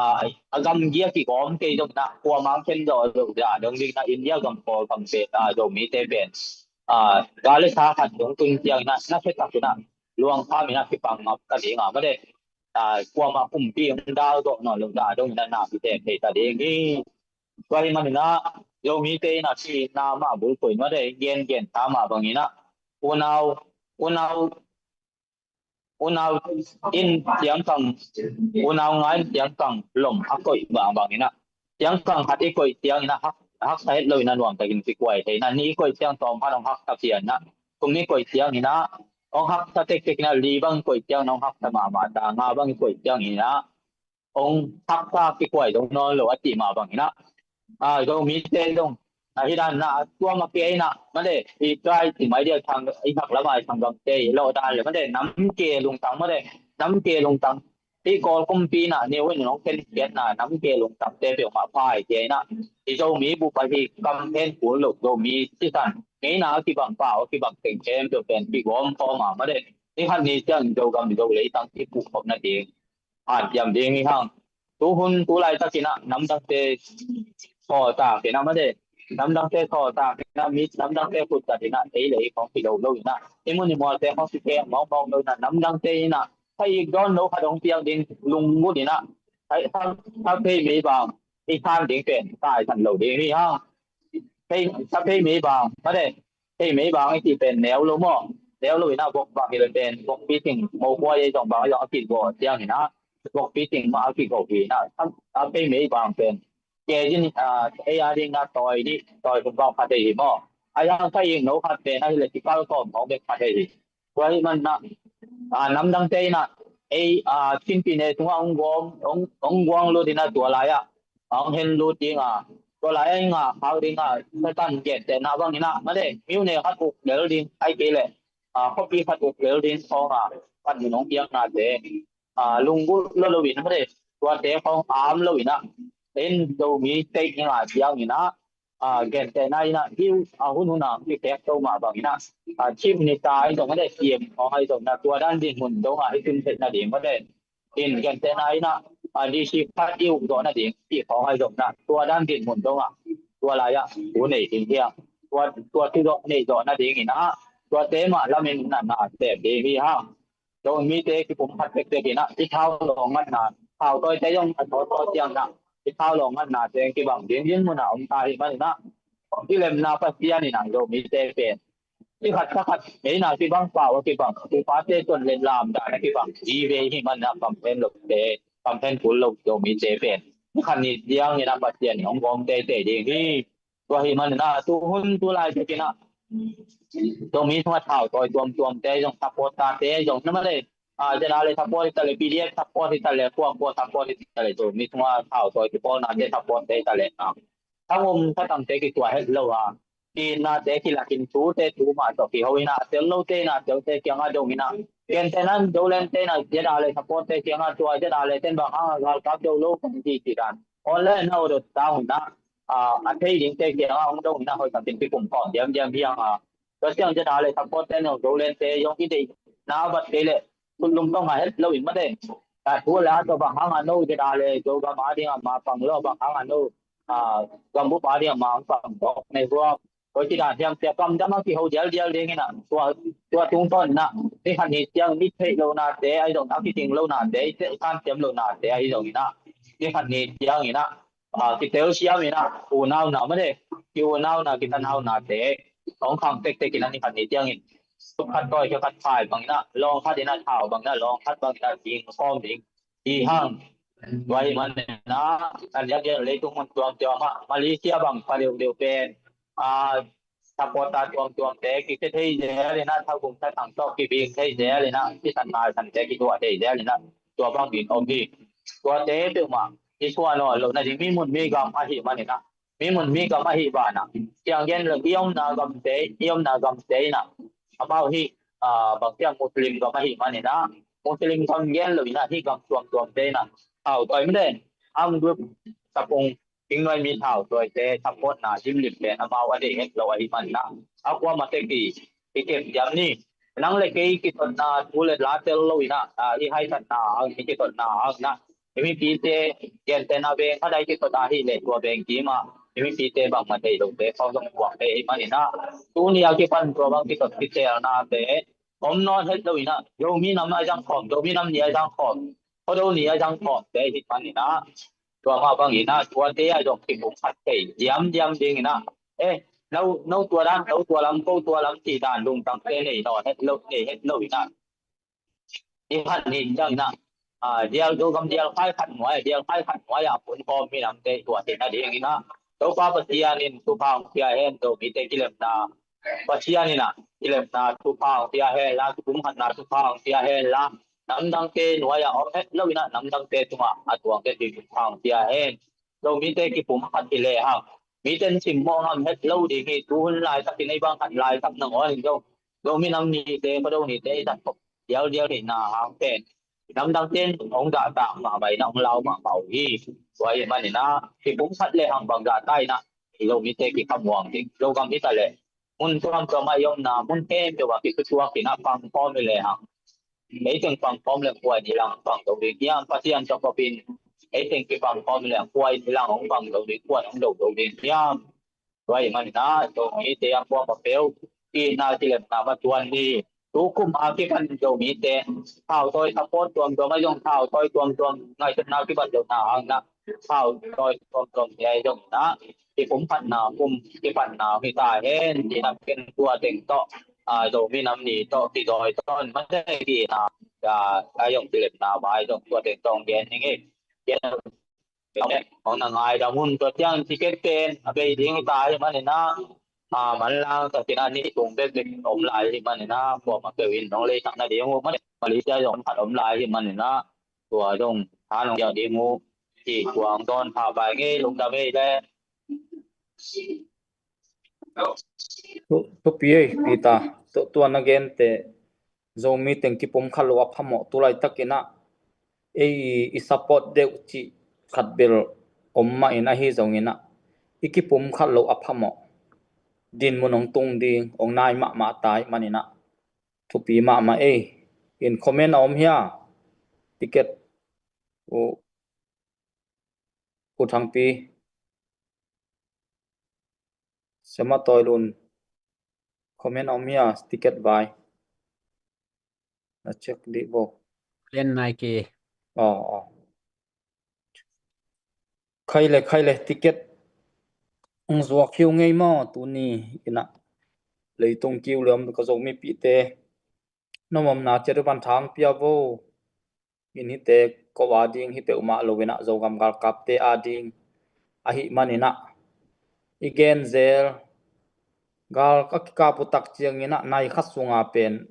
a gamgi a kigawm kei zongin ah, kuamah khen zawh lo zah dong dingin ah, India gam Kawl gamte, a, Zomite pen, a, gal le sa khat dong tun ciangin ah, na khe takin ah luang kha mi na kipang ngap ta ding a, mate, kuama kumpi hong dal zawh nawn lo ta dong in a na kite thei ta ding hi. Tua hi man in a, Zomite in a si na mah bulphuh in mate, gen gen ta mah bang in a, unau unau unau in tiangkang, unau nga in tiangkang lom a koih bangbang in a, tiangkang khat i koih tiang in a hak, haksa het lo in a nuam takin kikuai thei in a, nih i koih tiang tawm khat hong haksa pian in a, thum i koih tiang in a hong haksa tektek in a, li bang i koih tiang in a hong haksa mahmah ta, nga bang i koih tiang in a hong haksa kikuai dong nawn lo a ti mah bang in a, a, Zomite dong, a, hi dan na, a, tua ma ke in a, mate, i try ti mai dia thang, i hak lama i thang gam te, i lo dan le, mate, nam ke lungtang, mate, nam ke lungtang. I Kawl kumpi in a, ni hun nong ken kiat na, nam ke lungtang te peuhmah pai ke in a, i Zomi bup ahi kam hen kul lo, Zomi sisan. Ngeina a kibang pau, a kibang teng kem peuh pen, kigawm khawm a, mate. Ni khat ni ciang, Zogam, Zolei tang, i puk khop na ding. Hanciam ding hi hang. Tu hun, tu laitakin a, namdangte sawltak in a, mate. Namdangte sawltak in a, mi namdangte khuttat in a, ei le ei khong kilo lo in a, i mun i mualte khong kikeng mawkmawk lo in a, namdangte in a, tha ik dawn lo khat hong piak ding lunggulh in a, tha, tha, tha phei mei bang i khan ding pen taisan lo ding hi hang. Phei, tha phei mei bang, mate. Phei mei bang i cih pen neu lo maw? Neu lo in a, vok bang hi le pen, vokpi ting, mo kua ei zong bang ei zong a kigawh ciang in a, vokpi ting mah a kigawh hi in a, a phei mei bang pen. Ke zin, a, ei a ding na tawi dih, tawi kum bang khat ei hi maw? A yang kha ing no khat pen a hi le, kikal kawm hong bek khat ei hi. Tua hi man na, a, namdangte in a, ei, a, Chin pi ne sungah hong guang, hong, hong guang lut in a tua lai ah. Hong hen lut ding a, tua lai a i ngah khak ding a, Satan gentehna bang in a, mate, miu ne khat uk lel ding, ai kei leh, a, khuapi khat uk lel ding khawng a, pan min hong piaknate, a, lunggulh lo lo in, mate, tuate khawng am lo in a, en Zomite i ngah ciang in a, a, gentehna in a, hi a hun hun a, i pek to mah bang in a, a, Chief Minister ahi zong, mate, C M khawng ahi zong na, tua dan dinmun dong a, i tun theihna ding, mate, in gentehna in a, a, D C khat i uk zawh nading, cih khawng ahi zong na, tua dan dinmun dong a, tua lai ah, thu nei ding hiam, tua, tua thu zawh nei zawh nading in a, tuate mah lam in na, na sep ding hi hang. Zomite kipum khat pekpek in a, i thau lawng ngatna, thau tawite zong a tawtaw ciang na, i thau lawng ngatnate kibang ding dinmun a om ta hi man in a, i lemna Pasian in a, Zomite pen. Kikhat thakhat, ngeina kibang pau a kibang, upate tuan le lamdan a kibang, i ve hi man a, kamphen lote, kamphen kul lo Zomite pen. Kikhat ni ciang in a Pasian in hong gawm teitei ding hi. Tua hi man in a, tu hun tu lai tek in a, Zomi sungah thau tawi tuamtuamte zong, supporter-te zong, na mate, a, ZRA le support hi ta le, P D F support hi ta le, kua kua support hi ta le, Zomi sungah thau tawi kipawlnate support-te hi ta le, a, thangum thatangte kituah het lo a, kiitnate kilakin, thute thu mah tawh kiho in a, a tel lote in a, a telte kiangah dong in a, gentehna in Zolandte in a, ZRA le support-te kiangah, tua ZRA le ten bang hang a galkap do lo kan ci ci dan online na order ta hun a, a, a thei dingte kiangah hong dong in a, hoih takin kikum khawm diamdiam hi hang a, tua ciang ZRA le support-te in a, Zolandte zong i deihna vat kei leh, khutlum tawh ngah het lo in mate. Ka thu le a tua bang hang a no ZRA le Zogam a ding a ma pang lo, bang hang a no, a, gambup a ding a ma pang dawk nei huam. Koi ci dan hiam cia, kamdam a kiho dialdial ding in a, tua, tua tungtawn in a, ni khat ni ciang mi theih lonate ahi zong, a kiting lonate, i hanciam lonate ahi zong in a, ni khat ni ciang in a, a, kitelsiam in a, unauna mate, ki-unauna, kitanaunate hong khang tektek in a, ni khat ni ciangin, suk khat tawi khat phai bang in a, lawng khat in a, thau bang in a, lawng khat bang in a, ding khawm ding hi hang. Tua hi man in a, a lianlian leitung mun tuamtuam ah, Malaysia bang pa deuhdeuh pen, a, supporter tuamtuamte kisia thei zel in a, thagum thatang tawh kibing thei zel in a, sisan maisante kituah thei zel in a, tua bangin om hi. Tuate peuhmah i suah nawn loh nading, mi mun mi gam ahih man in a, mi mun mi gam ahih banah, ciang gen lo, i omna gamte, i omna gamte in a, amau hi, a, bang ciang Muslim gam ahih man in a, Muslim gam gen lo in a, hih gam tuamtuamte in a, thau tawi mate, Armed Group, Sapung, Tingnuai mi thau tawite support-na limlim pen amau a deih het lo ahih man in a, a kuamah tek i, i kep diam ni. Nang le kei kitotna thu le la tel lo in a, a, i haisatna hang, i kitotna hang in a, i mipite gentehna veng khat a i kitot ahih leh tua veng kim ah i mipite bangmah thei lote khawng zong puak thei ahih man in a, tuni a kipan tua bang kitot kitelnate om nawn het lo in ah, Zomi nam a zang khawm, Zomi nam ni a zang khawm, Khuado ni a zang khawmte ahih manin ah, tua mah bangin ah tuate ah zong kipumkhat thei diamdiam dingin ah, eh, no, no tua dan, no tua lam, ko tua lam cih dan lungtangte nei nawn het lo, nei het lo in ah, i phat nih ciangin ah, a, dial, Zogam dial khai khat nuai, dial khai khat nuai ah pun khawm minamte tua hi nadingin ah, Topa Pasian in thupha hong pia hen, Zomite kilemna Pasian in ah kilemna thupha hong pia hen la, kipumkhatna thupha hong pia hen la, namdangte nuai ah om het lo in ah namdangte tungah a tuang kei thupha hong pia hen. Zomite kipumkhat hi lehang, mite in simmawh ngam het lo ding hi. Tuhun laitakin ei bang khat laitak nangawn in zong, Zomi nam nite, Khuado nite i zat khop dialdial theihna hang pen namdangte in hong zahtak mahmah in ah, hong lau mahmah uh hi. Tua ahih manin ah kipumkhat lehang bang zahtak in ah, Zomite kikhamuang ding, Zogam hi ta leh mun tuamtuam ah i omna mun khempeuh ah kitutuak in ah pangkhawm hi lehang, ei teng pangkhawm leng kua in i lang pang zo ding hiam? Pasian tawh kopin ei teng kipangkhawm leng kua in i lang hong pang zo ding, kua in hong do zo ding hiam? Tua ahih manin ah Zomite a kuamah peuh itna kilemna mah tuan ni. Tukum a kipan Zomite thautawi support tuamtuam ah zong thautawi tuamtuam, ngaihsutna kibat lohna hang in ah thautawi tuamtuam ni a zong in ah kipumkhatna kum kipatna hi ta hen, ci-in ah ken tua teng tawh, a, Zomi nam ni tawh kizawi tawn mah teh, ci-in ah, a, a zong kilemna mai zong tua teng tawh hong gen ning hi. Hong na ngaidam un. Tua ciang ticket pen a bei ding hi ta ahih manin ah, a, manlang takin ah ni tung bekbek om lai ahih manin ah, kuamah peuh in hong leisak nading uh, Malaysia zong khat om lai ahih manin ah, tua zong tha nong piak ding uh, ci, tua hong dawn pha pai ing ei, lungdam ei le. Thu-, thupi ei, Peter. Tu-, tua na gente Zomi teng kipumkhat loh a phamawh, tu laitakin ah ei i support deuh cih khat bel om mah in, ahi zongin ah i kipumkhat loh a phamawh. Dinmun hong tung ding, hong nai mahmah ta ahih manin ah thupi mahmah ei. In comment a om hia? Ticket uh, U Thangpi. Sema Toilun. Comment a om hia, ticket vai? Na check dih bo. Len nai ke. Oh, oh. Khai le, khai le, ticket hong zuak hi uh ngei maw, tuni in ah. Leitung kiu le om ka Zomipihte. Na omna ciat uh pan thang pia vo. In hihte ko a ding hi peuhmah lo in ah, Zogam galkapte a ding ahih manin ah i gen zel. Gal a kikap uh tak ciangin ah nai khat sunga pen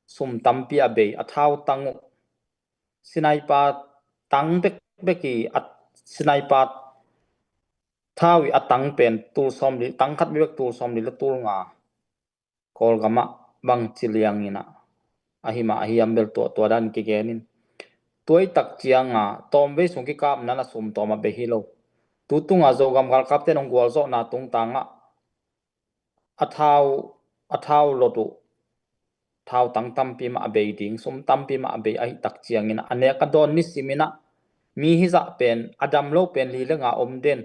sum tampi a bei, a thau tang uh. Sniper tang bekbek i, a sniper thau i a tang pen tul sawmli, tang khat bekbek tul sawmli le tul nga. Kawlgam ah bangci liang in ah, ahi mah ahi hiam bel tua, tua dan kigen in. Tua i tak ciang a, tawmvei sung kikapna na sum tawm a bei hi lo. Tu tung a Zogam galkapte in hong gualzawhna tungtang ah a thau, a thau lot uh, thau tang tampi mah a bei ding, sum tampi mah a bei ahih tak ciangin ah, a nek a dawn nisim in ah, mi hizah pen, a dam lo pen li le nga om den.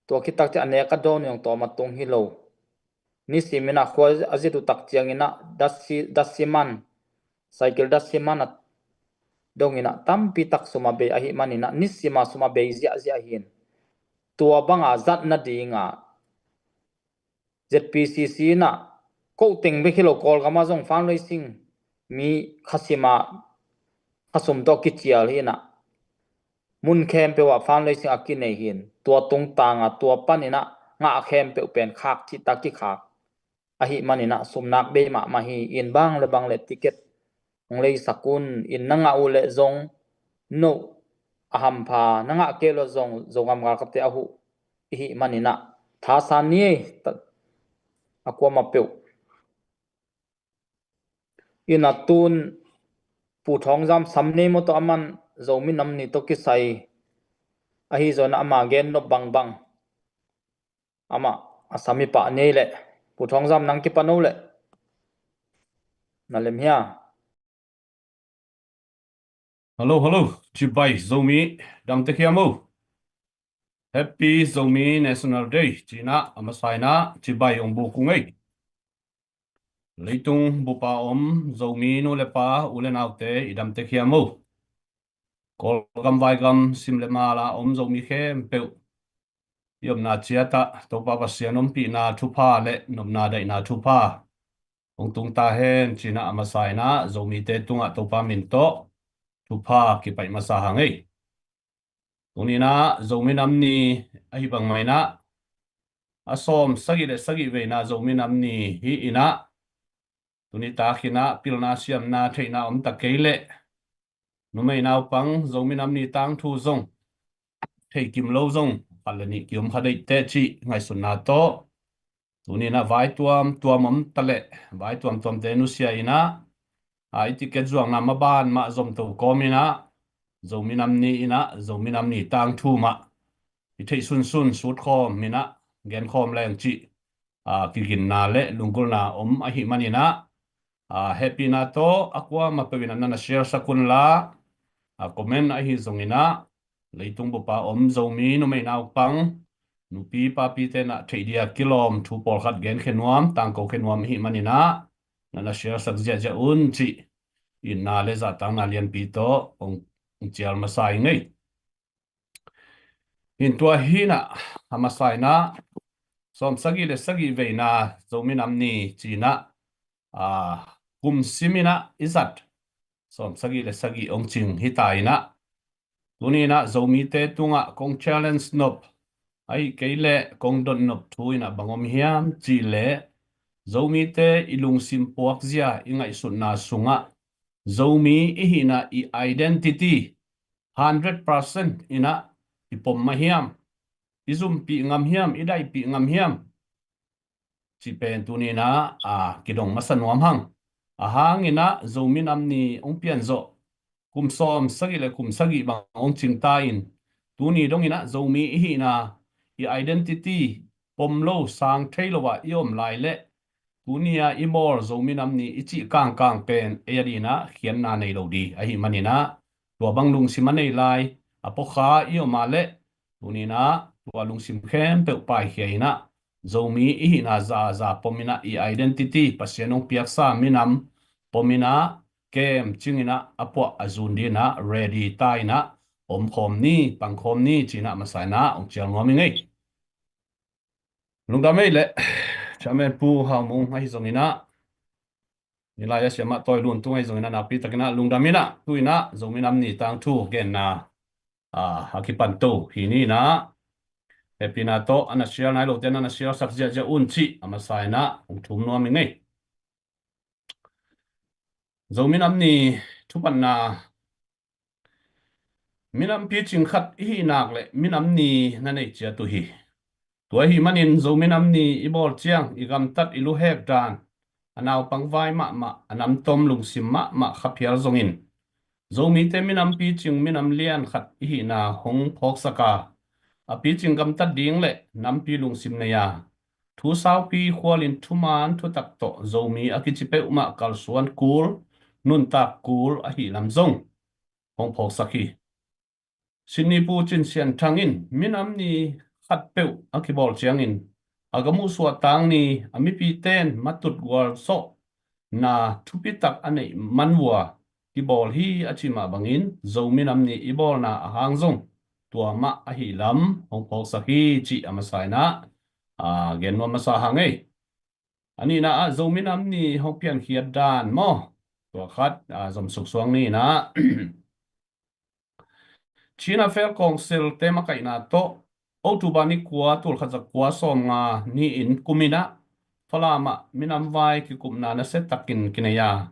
Tua khit tak ciang a nek a dawn uh zong tawm a tung hi lo. Nisim in ah khua a zit uh tak ciangin ah datsi, datsi man, cycle datsi man a dong in ah tampi tak sum a bei ahih manin ah nisim a sum a bei ziahziah hi in. Tua bang a zat nading a Z P C C in ah, ko teng bek hi lo, Kawlgam ah zong fundraising mi khasim a, khasum tawh kicial hi in ah, mun khempeuh ah fundraising a kinei hi in, tua tungtang a, tua pan in ah ngah khempeuh pen khak cih tak kikhak ahih manin ah sum nak bei mahmah hi in, bang le bang le ticket hong leisak un. In na ngah uh leh zong, no a hampha, na ngah kei uh leh zong, Zogam galkapte a huh i hih manin ah thasan ni ei, ta-, a kuamah peuh. In ah tun Pu Thawng Zam sam nei maw tawh, aman Zomi nam ni tawh kisai ahi zongin ah ama gen nop bangbang amah a sam i pah nei leh. Pu Thawng Zam, nang kipan o leh. Na lem hia? Hello, hello. Cibai Zomi, dangte hiam o. Happy Zomi National Day ci-in ah, a masa in ah cibai hong buk ung ei. Leitung bupa om Zomi nu le pa, u le naute, i dam tek hiam o? Kawlgam vaigam, sim le mal a om Zomi khempeuh i omna ciat ah Topa Pasian ompihna thupha le nopna daihna thupha hong tung ta hen ci-in ah, a masa in ah Zomite tungah Topa min tawh thupha kipaih masa hang ei. Tuni in ah Zomi Nam Ni ahi bangmah in ah, a sawm sagih le sagih veina Zomi Nam Ni hi in ah, tuni tak in ah pilna siamna theihna om ta kei leh, numei naupang Zomi Nam Ni tangthu zong thei kim lo zong, khat le nih ki-om kha deih teh cih ngaihsutna tawh, tuni in ah vai tuamtuam om ta leh, vai tuamtuamte nusia in ah, a, i ticket zuakna maban mah zomto kawm in ah, Zomi Nam Ni in ah Zomi Nam Ni tangthu mah i theih sunsun sutkhawm in ah genkhawm leng cih, a, kiginna le lunggulhna om ahih manin ah, a, hehpihna tawh a kuamah peuh in ah na na share sak un la, a, comment ahi zongin ah, leitung bupa om Zomi numei naupang, nupi papite in ah theih dia kilawm thu pawlkhat genkhia nuam, tangkokhia nuam ahih manin ah, na na share sak ziahziah un cih itna le zahtakna lianpi tawh hong, hong cial masa ing ei. Hi in tua hi in ah, a masa in ah, sawm sagih le sagih veina Zomi Nam Ni ci-in ah, a, kum sim in ah i zat sawm sagih le sagih hong cing hi ta in ah, tuni in ah Zomite tungah kong challenge nop, ahih kei leh kong dot nop thu in ah bang om hiam cih leh, Zomite i lungsim puakzia, i ngaihsutna sungah Zomi i hihna, i identity hundred percent in ah i pom mah hiam, i zumpih ngam hiam, i daihpih ngam hiam cih pen tuni in ah, a, kidong masa nuam hang. A hang in ah Zomi Nam Ni hong pian zawh kum sawm sagih le kum sagih bang hong cing ta in, tuni dong in ah Zomi i hihna, i identity pom lo, sang thei lo ah i om lai leh, tuni a i bawl Zomi Nam Ni i cih kangkang pen ei adingin ah khiatna nei lo ding ahih manin ah, tua bang lungsim a nei lai, a pua kha i om a leh, tuni in ah tua lungsim khempeuh paikhia in ah, Zomi i hihna zaza pom in ah, i identity Pasian hong piaksa minam pom in ah, kemcing in ah, a puah a zun dingin ah ready ta in ah, omkhawm ni, pangkhawm ni ci-in ah masa in ah hong cial nuam ing ei. Lungdam ei leh, Chairman Pu Hau Mung ahi zongin ah, Nilai a siamah Tawi Lun Tung ahi zongin ah, nakpi takin ah lungdam in ah, tu in ah Zomi Nam Ni tangthu genna, a, a kipan to hi ni in ah, hehpihna tawh a na share nai lote in ah na share sak ziahziah un cih a masa in ah hong thum nuam ing ei. Zomi Nam Ni thupatna, minam picing khat i hih nak leh minam ni na nei ciat uh hi. Tua ahih manin Zomi Nam Ni i bawl ciang i gamtat, i luhek dan, a naupang vai mahmah, a namtom lungsim mahmah kha phial zongin, Zomite minam picing, minam lian khat i hihna hong phawksak a, a picing gamtat ding le nampi lungsim nei a, thu saupi khualin thuman thutak tawh Zomi a kici peuhmah kalsuan kul, nuntak kul ahih lam zong hong phawksak hi. Sydney Pu Cin Sian Thang in minam ni khatpeuh a kibawl ciangin, a gam uh suahtak ni, a mipite in matut gualzawhna thupitak a neih man uh a kibawl hi a cih mah bangin, Zomi Nam Ni i bawlna a hang zong tua mah ahih lam hong phawksak hi cih a masa in ah, a, gen nuam masa hang ei. A nihna ah Zomi Nam Ni hong piankhiat dan maw, tua khat, a, zom suksuang ni in ah, Chin Affairs Council te makaihna tawh October ni kua, tulkhat zakua sawmnga ni-in kum in ah Falam ah minam vai kikupna nasia takin kinei a,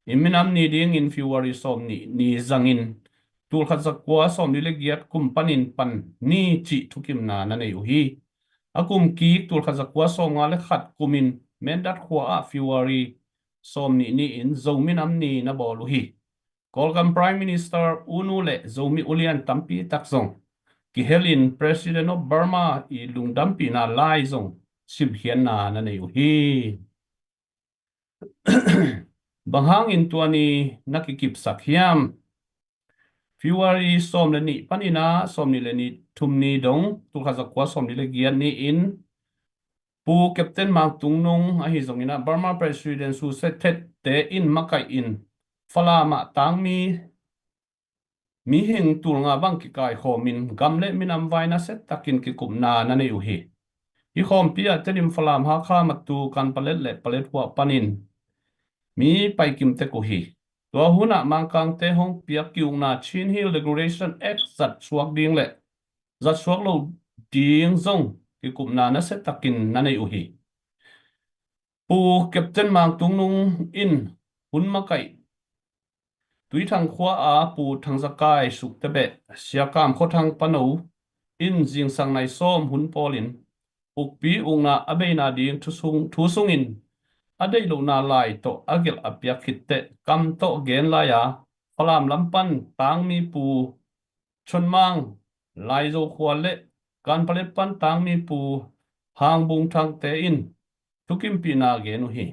i minam ni dingin February sawmnih ni zangin, tulkhat zakua sawmli le giat kum panin pan ni cih thukimna na nei uh hi. A kum kik tulkhat zakua sawmnga le khat kumin Mindat khua ah February sawmnih ni-in Zomi Nam Ni na bawl uh hi. Kawlgam Prime Minister U Nu le Zomi ulian tampi tak zong kihelin President of Burma i lungdampihna lai zong simkhiatna na nei uh hi. Bang hangin tua ni na kikipsak hiam? February sawm le nih panin ah sawmnih le nih, thum ni dong, tulkhat zakua sawmnih le giat ni-in Pu Captain Mang Tung Nung ahi zongin ah Burma President Su Set Thet te in makaih in Falam ah tangmi mihing tulnga bang kikaikhawmin gam le minam vai nasia takin kikupna na nei uh hi. Hih khawmpi ah Tedim, Falam, Hakha, Matu, Kanpalet le Paletwa panin mi paikim tek uh hi. Tua hunah Mangkangte hong piak ki-ukna Chin Hill Regulation Act zat suak ding le zat suak lo ding zong kikupna nasia takin na nei uh hi. Pu Captain Mang Tung Nung in hun makaih Tuithang khua a Pu Thang Za Kai, Suk Te Beh, Sia Kam Khua Thang Pano in zingsang nai sawm hun pawlin ukpi ukna a beina ding thu sung, thu sungin a deih lohna lai tawh a gelh a piak khit teh kam tawh gen lai-a Falam lam pan tangmi Pu Chon Mang, Laizo khua le Kanpalet pan tangmi Pu Hang Bung Thang te in thukimpihna gen uh hi.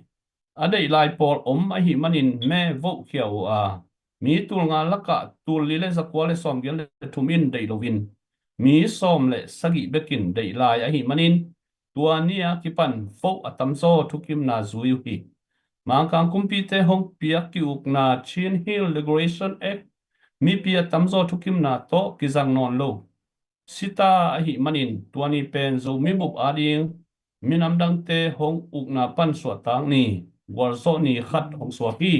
A deih lai pawl om ahih manin me vohkhia uh a, mi tulnga lakah tulli le zakua le sawmgiat le thum in deih loin mi sawm le sagih bekin deih lai ahih manin tua ni a kipan voh a tamzaw thukimna zui uh hi. Mangkang kumpite hong piak ki-ukna Chin Hill Regulation Act mipi a tamzaw thukimna tawh kizang nawn lo sita ahih manin tua ni pen Zomi bup ading minam dangte hong ukna pan suahtak ni, gualzawh ni khat hong suak hi.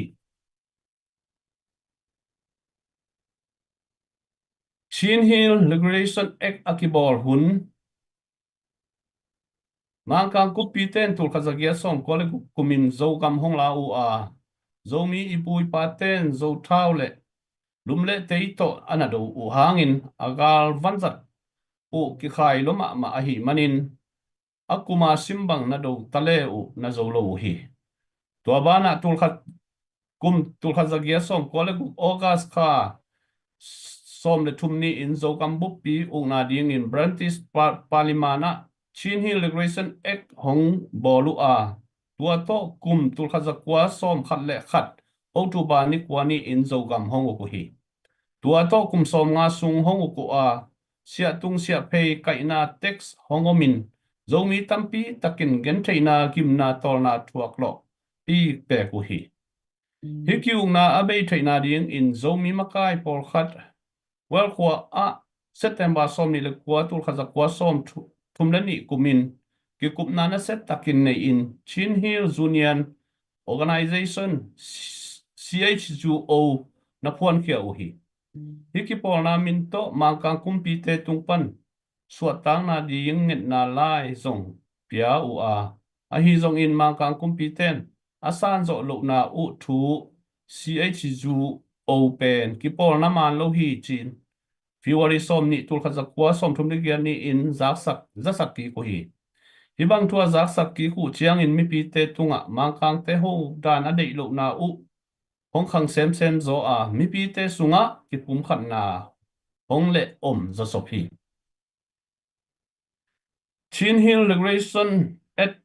Chin Hill Regulation Act a kibawl hun Mangkang kumpite in tulkhat zagiat sawmkua le guk kumin Zogam hong la uh a, Zomi i pu i pate in Zothau le lum le tei tawh a na do uh hangin a gal vanzat uh kikhai lua mahmah ahih manin a kuma simbang na do ta le uh na zo lo uh hi. Tua banah tulkhat kum tulkhat zagiat sawmkua le guk August kha sawm le thum ni-in Zogam buppi ukna dingin British pa, Parliament ah Chin Hill Regulation Act hong bawl uh a, tua tawh kum tulkhat zakua sawmkhat le khat October ni kua ni-in Zogam hong uk uh hi. Tua tawh kum sawmnga sung hong uk uh a, siahtung siahphei kaihna tax hong omin Zomi tampi takin gentheihna gimna tawlna thuak lawh i pek uh hi. Hih ki-ukna a bei theihna dingin Zomi makai pawlkhat Welkhua ah September sawmnih le kua tulkhat zakua sawm thum le nih kumin kikupna nasia takin nei-in Chin Hill Union Organization, C H U O, na phuankhia uh hi. Hih kipawlna min tawh Mangkang kumpite tung pan suahtakna ding ngetna lai zong pia uh a, ahi zongin Mangkang kumpite in a sanzawh lohna uh thu C H U O pen kipawlna man lo hi ci-in February sawmnih tulkhat zakua sawmthum le giat ni-in zaksak zasak kik uh hi. Hih bang thu a zaksak kik uh ciangin mipite tungah Mangkangte hodan a deih lohna uh hong khang semsem zaw a, mipite sungah kipumkhatna hong leh om zawsop hi. Chin Hill Regulation Act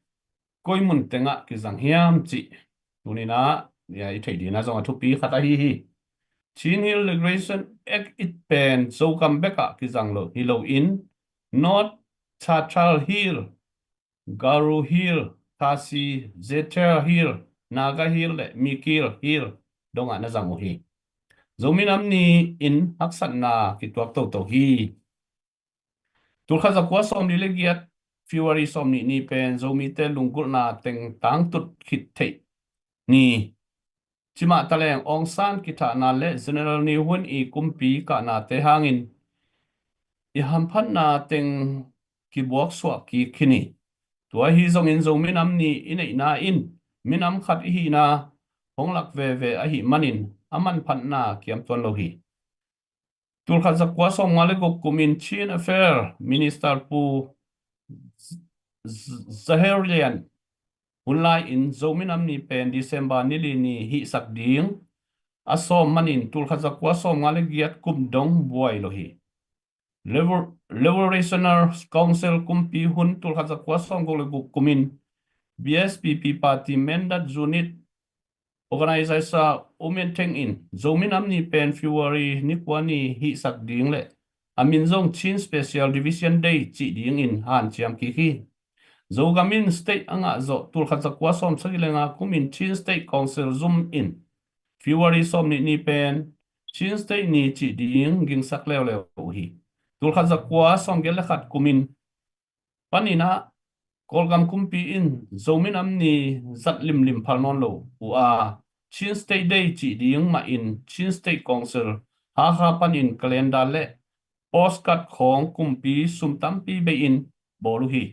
koi mun tengah kizang hiam cih tuninah i theih dina zong a thupi khat ahi hi. Chin Hill Regulation Act it pen Zogam bekah kizang lo hi loin North Chachar Hill, Garo Hill, Khasi, Zethel Hill, Naga Hill le Mikil Hill dongah na zang uh hi. Zomi nam ni-in haksatna kituak toto hi. Tulkhat zakua sawmli le giat February sawmnih ni pen Zomite lunggulhna teng tangtut khit theih ni. Cimah taleng Aung San kithahna le General Ne Win i kumpi kahnate hangin i hamphatna teng kibuaksuah kik khin hi. Tua hi zongin Zomi nam ni i neihna in minam khat i hihna hong lak veve ahih manin a manphatna kiam tuan lo hi. Tulkhat zakua sawmnga le guk kumin Chin Affair Minister Pu Zahar Lian hun lai-in Zomi nam ni pen December ni li ni hihsak ding a sawm manin tulkhat zakua sawmnga le giat kum dong buai lo hi. Revolutionary Council kumpi hun tulkhat zakua sawmguk le guk kumin B S P P Party Mindat Unit Organizer U Myint Thaing in Zomi nam ni pen February ni kua ni hihsak ding le a min zong Chin Special Division Day cih dingin hanciam kik hi. Zogam in state a ngah zawh tulkhat zakua sawm sagih le nga kum in Chin State Council zum in February sawm nih ni pen Chin State ni cih ding gingsak leuleu uh hi. Tulkhat zakua sawm giat le khat kum in panin ah Kawlgam kumpi in Zomi Nam Ni zat limlim phal nawn lo uh a, Chin State Day cih ding mah in Chin State Council Hakha panin calendar le postcard khawng kumpi sum tampi bei in bawl uh hi.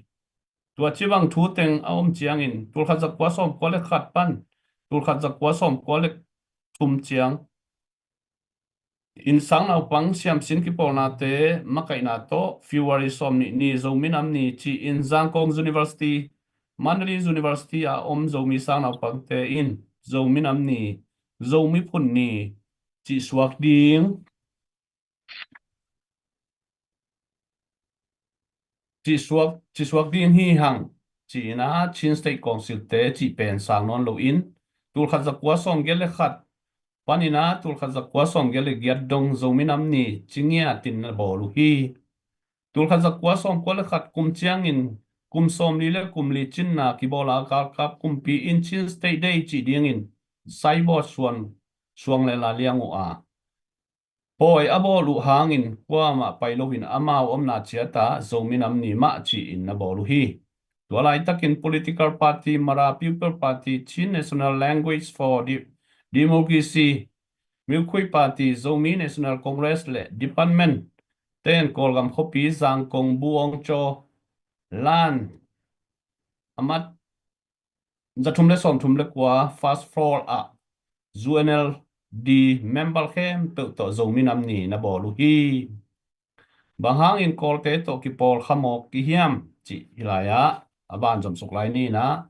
Tua cibang thu teng a om ciangin tulkhat zakua sawm kua le khat pan tulkhat zakua sawm kua le thum ciang in sang naupang siamsin kipawlnate makaihna tawh February sawm nih ni Zomi Nam Ni ci-in Zangkong University, Mandalay University a om Zomi sang naupangte in Zomi Nam Ni, Zomi Phun Ni cihsuak ding cihsuak, cihsuak ding hi hang ci-in ah Chin State Council te cih pen sang nawn loin tulkhat zakua sawm giat le khat panin ah tulkhat zakua sawm giat le giat dong Zomi Nam Ni ci ngiatin na bawl uh hi. Tulkhat zakua sawm kua le khat kum ciangin kum sawm li le kum li cinna kibawl a galkap kumpi in Chin State Day cih dingin saibawt suan suang le la liang uh a, pawi a bawl uh hangin kuamah pai loin amau omna ciatah Zomi Nam Ni mah ci-in na bawl uh hi. Tua laitakin political party Mara People Party, Chin National Language for De- Democracy, Milkhui Party, Zomi National Congress le department ten Kawlgam khuapi Zangkong Buangcaw lan amat zathum le sawmthum le kua first floor ah U N L D member khempeuh tawh Zomi Nam Ni na bawl uh hi. Bang hangin Kawlte tawh kipawl khamawk kihiam cih hi lai-ah a ban zomsuk lai ni-in ah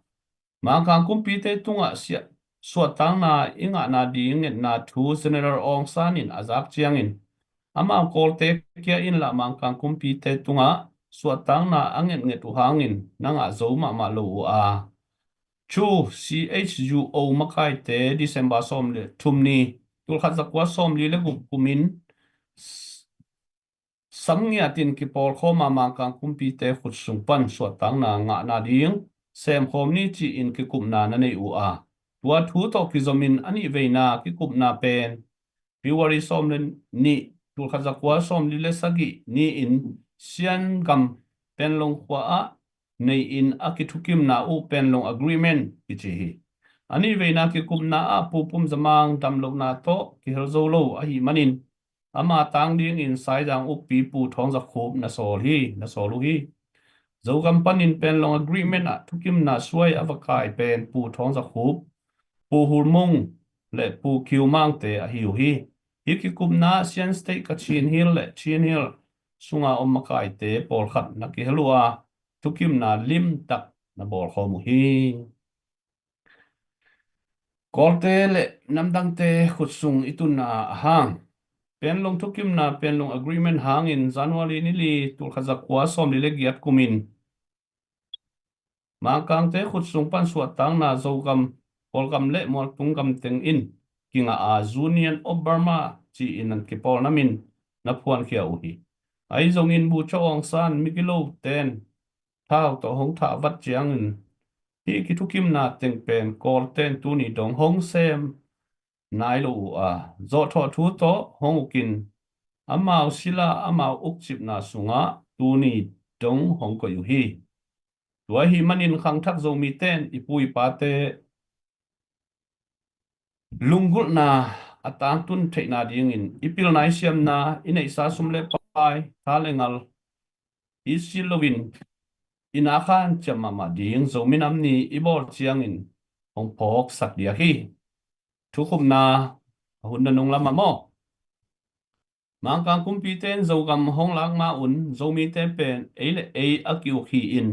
Mangkang kumpite tungah siah suahtakna i ngahna ding ngetna thu General Aung San in a zak ciangin amau Kawlte kia in lah Mangkang kumpite tungah suahtakna a ngetnget uh hangin na ngah zo mahmah lo uh a, Chu C H U O makaite December sawm le thum ni tulkhat zakua sawm li le guk kumin sam ngiatin kipawlkhawm a Mangkang kumpite khut sung pan suahtakna ngahna ding semkhawm ni ci-in kikupna na nei uh a, tua thu tawh kizomin a nih veina kikupna pen February sawm le nih tulkhat zakua sawm li le sagih ni-in Siangam Penlong khua ah nei-in a kithukimna uh Penlong Agreement kici hi. A nih veina kikupna ah Pu Pum Za Mang damlohna tawh kihel zo lo ahih manin ama tang dingin Saizang ukpi Pu Thawng Za Khup na sawl hi, na sawl uh hi. Zogam panin Penlong Agreement ah thukimna suai a va kai pen Pu Thawng Za Khup, Pu Hul Mung le Pu Kiu Mangte ahi uh hi. Hih kikupna Sian State Kachin Hill le Chin Hill sunga om makaite pawlkhat na kihel uh a, thukimna limtak na bawlkhawm uh hi. Kawlte le namdangte khutsung i tunna a hang Penlong thukimna Penlong Agreement hangin January ni li tulkhat zakua sawm li le giat kumin Mangkangte khutsung pan suahtakna Zogam, Kawlgam le Mualtung gam teng in kingah a Union of Burma ci-in an kipawl namin na phuankhia uh hi. Ahi zongin Bogyoke Aung San migilo ten thau tawh hong thah vat ciangin hih kithukimna teng pen Kawlten tuni dong hong sem nai lo uh a, zawhthawh thu tawh hong ukin amau sila amau ukcipna sungah tuni dong hong koih uh hi. Tua ahih manin khangthak Zomiten i pu i pate lunggulhna a tangtun theihna dingin i pilna i siamna i neihsa sum le pai tha le ngal i si loin i nakhan ciam mahmah ding Zomi Nam Ni i bawl ciangin hong phawksak diak hi. Thukhupna a hun nanung lamah maw? Mangkang kumpite in Zogam hong lak ma un Zomite pen ei le ei a ki-uk hi-in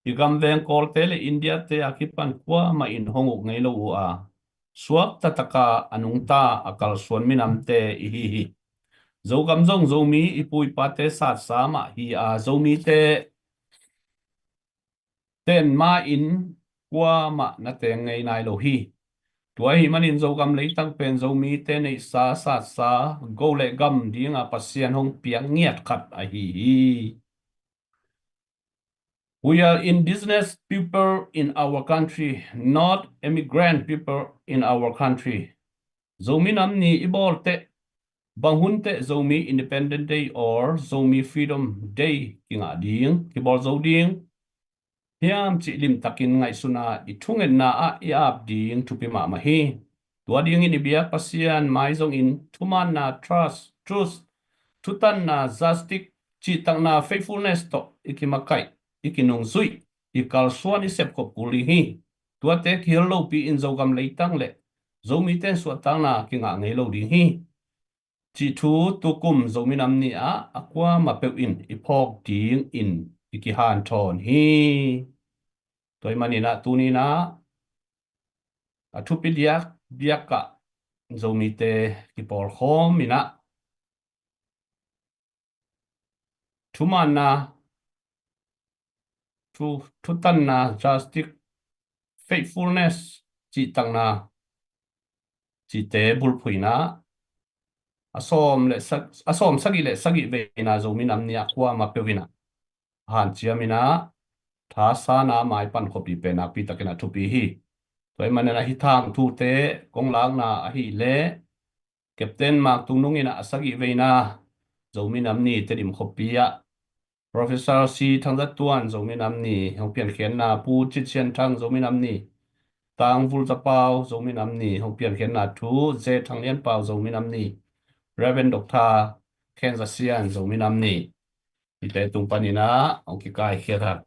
i gamveng Kawlte le Indiate a kipan kuamah in hong uk ngei lo uh a, suak tataka a nungta a kalsuan minamte i hi hi. Zogam zong Zomi i pu i pate satsa mah hi a, Zomite ten ma-in kuamah na teng ngei nai lo hi. Tua ahih manin Zogam leitang pen Zomite neihsa satsa go le gam dinga Pasian hong piak ngiat khat ahi hi. We are indigenous people in our country, not immigrant people in our country. Zomi Nam Ni i bawl teh, bang hun teh Zomi Independent Day or Zomi Freedom Day kingah ding, kibawl zo ding hiam cih limtakin ngaihsun a, i thungetna ah i ap ding thupi mahmah hi. Tua dingin i biak Pasian mai zongin thumaanna, trust, truth, thutanna, justice, cihtakna, faithfulness tawh i kimakaih, i kinungzuih, i kalsuan, i sepkhop kul ding hi. Tuate kihel lopi in Zogam leitang le Zomite in suahtakna kingah ngei lo ding hi, cih thu tukum Zomi Nam Ni ah a kuamah peuh in i phawk dingin i kihanthawn hi. Tua ahih manin ah tuni-in ah a thupi diakdiak ah Zomite kipawlkhawm in ah thumaanna, thu, thutanna, justice, faithfulness, cihtakna, cihte bulphuh in ah a sawm le sa-, a sawm sagih le sagih veina Zomi Nam Ni ah kuamah peuh in ah hanciam in ah thasan a maipan khawmpi pen nakpi takin a thupi hi. Tua ahih manin ah hih thangthute kong lakna ahih leh Captain Mak Tung Nung in ah a sagih veina Zomi Nam Ni Tedim khuapi ah, Professor C Thang Za Tuan Zomi Nam Ni hong piankhiatna, Pu Cin Sian Thang Zomi Nam Ni, Tang Vul Za Pau Zomi Nam Ni hong piankhiatna thu, Ze Thang Lian Pau Zomi Nam Ni, Reverend Doctor Khen Za Sian Zomi Nam Ni, hihte tung panin ah hong kikaikhiat a,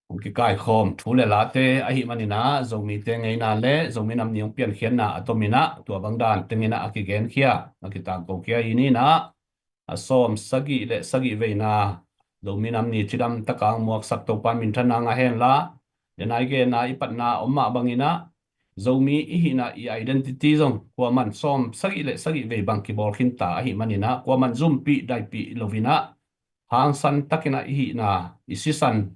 hong kikaikhawm thu le late ahih manin ah Zomite ngeina le Zomi Nam Ni hong piankhiatna a tomin ah tua bang dan tengin ah a kigenkhia, a kitangkokhia hi ni in ah, a sawm sagih le sagih veina Zomi Nam Ni cidam tak a hong muaksak Topa in minthanna ngah hen la, den a i genna i patna om mah bangin ah Zomi i hihna i identity zong kuaman sawm sagih le sagih vei bang kibawl khinta ahih manin ah kuaman zumpih daipih lo in ah hangsan takin ah i hihna, i sisan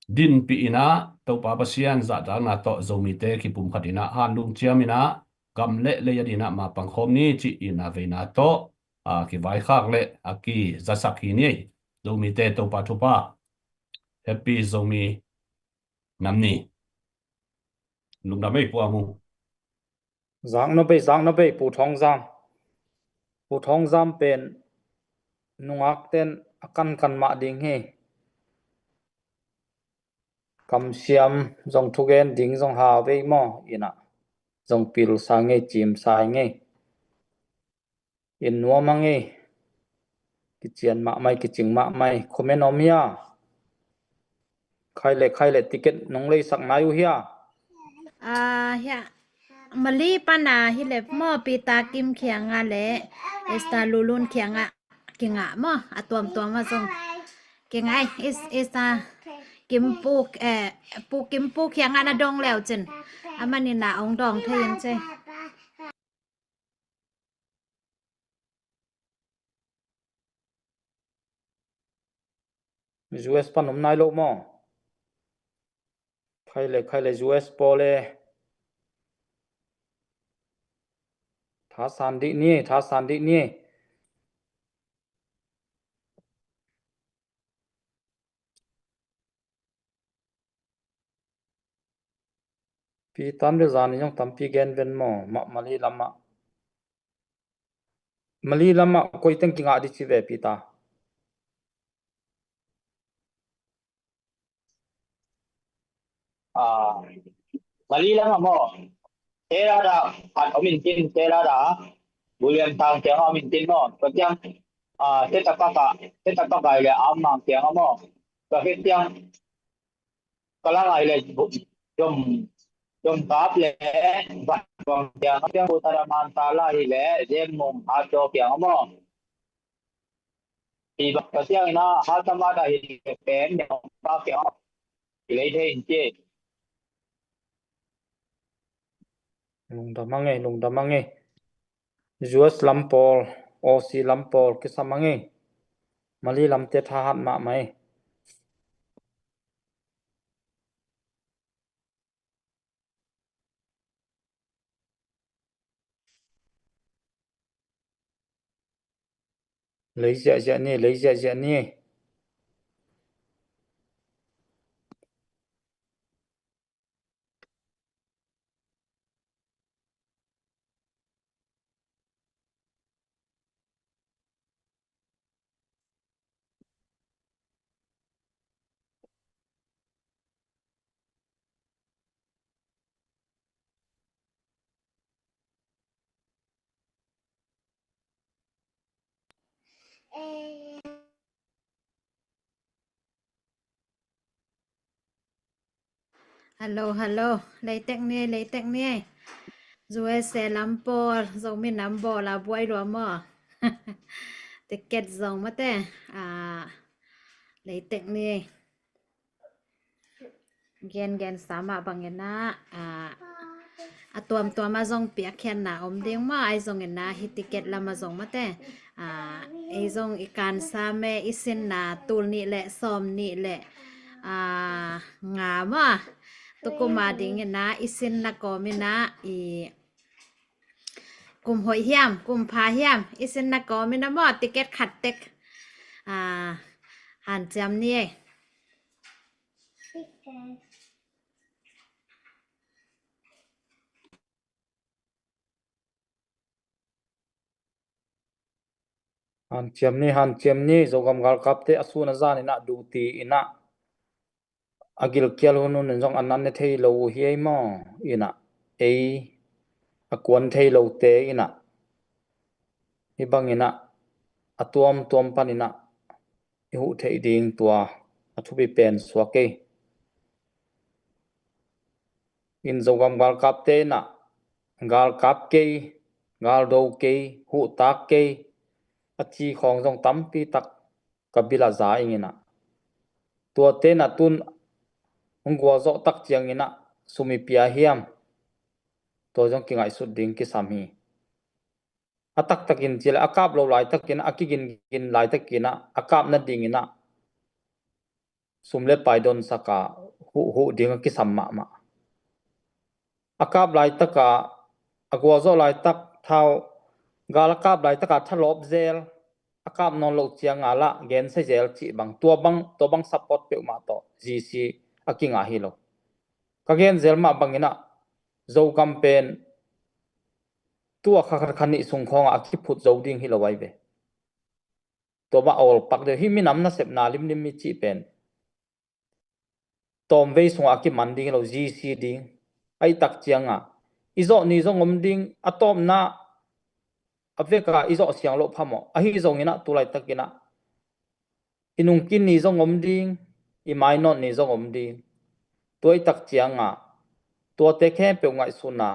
dinpih in ah Topa Pasian zahtakna tawh Zomite kipumkhat in ah hanlung ciam in ah gam le lei a ding ah mapang khawm ni cih itna veina tawh a kivaikhak le a kizasak hi ni. Zomite Topa thupha. Happy Zomi Nam Ni. Lungdam ei, Pu Amu. Zak no bei, zak no bei, Pu Thawng Zam. Pu Thawng Zam pen nungakten a kankan mah ding hi. Kamsiam zong thugen ding zong hau vei maw, in ah zong pil sa ngei, cim sa ngei. In nuam a ngei. Kician mahmah ei, kicing mahmah ei. Comment om hia? Khai le, khai le ticket nong leisak nai uh hia? Ah, hia. Mali pana hi le maw, Peter Kim kiangah le Esther Lulun kiangah kingah maw, a tuamtuam ah zong kingah ei, Esther Kim Pu, eh, Pu Kim Pu kiangah na dong le uh cin. Amah in ah hong dawng thei in ci. U S pan om nai lo maw? Khai le, khai le U S pawl e. Thasan dih ni, thasan dih ni. Peter in zan in zong tampi gen ven maw, ma-, Mali lamah. Mali lamah koi teng kingah dih ci ve, Peter? Ah, Mali lamah maw. Tera da, at om in tin, Tera da. William Tang kiangah om in tin maw. Tua ciang, ah, Teta Paka, Teta Paka le Amang kiangah maw. Tua khit ciang, Kalang ai le, Zom, Zom Kap le, Bat Tuang kiangah, Pu Tara Man Tala hi le, Zen Mung Hato kiangah maw. Pi bak ka siang ina, ha tama da hi pen, ya pa kya, ilai the in che. Lungdam a ngei, lungdam a ngei. U S lam pawl, Aussie lam pawl, kisam a ngei. Mali lamte thahat mahmah ei. Lei ziahziah ni, lei ziahziah ni. Hello, hello. Leitek ni, leitek ni. U S A lam pawl, Zomi nam bawl a buai lua maw? Ticket zong mate. Ah, leitek ni. Gen gen sa mah bangin ah, ah, a tuamtuam a zong piakkhiatna om ding maw, ahi zongin ah hih ticket lam a zong mate. Ah, ei zong i kansa me i sinna tul nih le sawm nih le, ah, nga maw. Tukum a dingin ah i sinna kawmin ah i kum hoih hiam, kum pha hiam, i sinna kawmin ah maw, ticket khat tek. Ah, hanciam ni ei. Hanciam ni, hanciam ni, Zogam galkapte a sun a zan in ah duty in ah a gilkial hun hun in zong a nan ne thei lo uh hi ei maw? In ah ei a kuan thei lote in ah hih bangin ah a tuamtuam panin ah i huh theih ding tua a thupi pen suak ei. In Zogam galkapte in ah galkap kei, galdo kei, huhtak kei a ci khawng zong tampi tak ka bil ah za ing in ah, tuate in ah tun hong gualzawh tak ciangin ah sum i pia hiam? Tua zong kingaihsut ding kisam hi. A taktakin ci le a kap lo laitakin, a kigingin laitakin ah a kap nadingin ah sum le pai donsak a huh, huh ding a kisam mahmah. A kap laitaka, a gualzawh laitak, thau gal a kap laitaka thalawp zel, a kap nawn loh cianga lah gensia zel cih bang, tua bang, tua bang support peuhmah tawh G C a kingah hi lo. Ka gen zel mah bangin ah Zogam pen tua kha kha kha nih sung khawngah a kiphut zo ding hi lo ai ve. Tua mah a awlpak deuh hi. Minam nasepna limlim mi cih pen tawmvei sungah a kiman ding hi lo, G C ding. Ahih tak cianga i zawh ni zong om ding, a tawpna a veka i zawh siang loh phamawh. Ahi zongin ah tu laitakin ah i nungkin ni zong om ding, i mainawt ni zong om ding. Tua ahih tak cianga tuate khempeuh ngaihsutna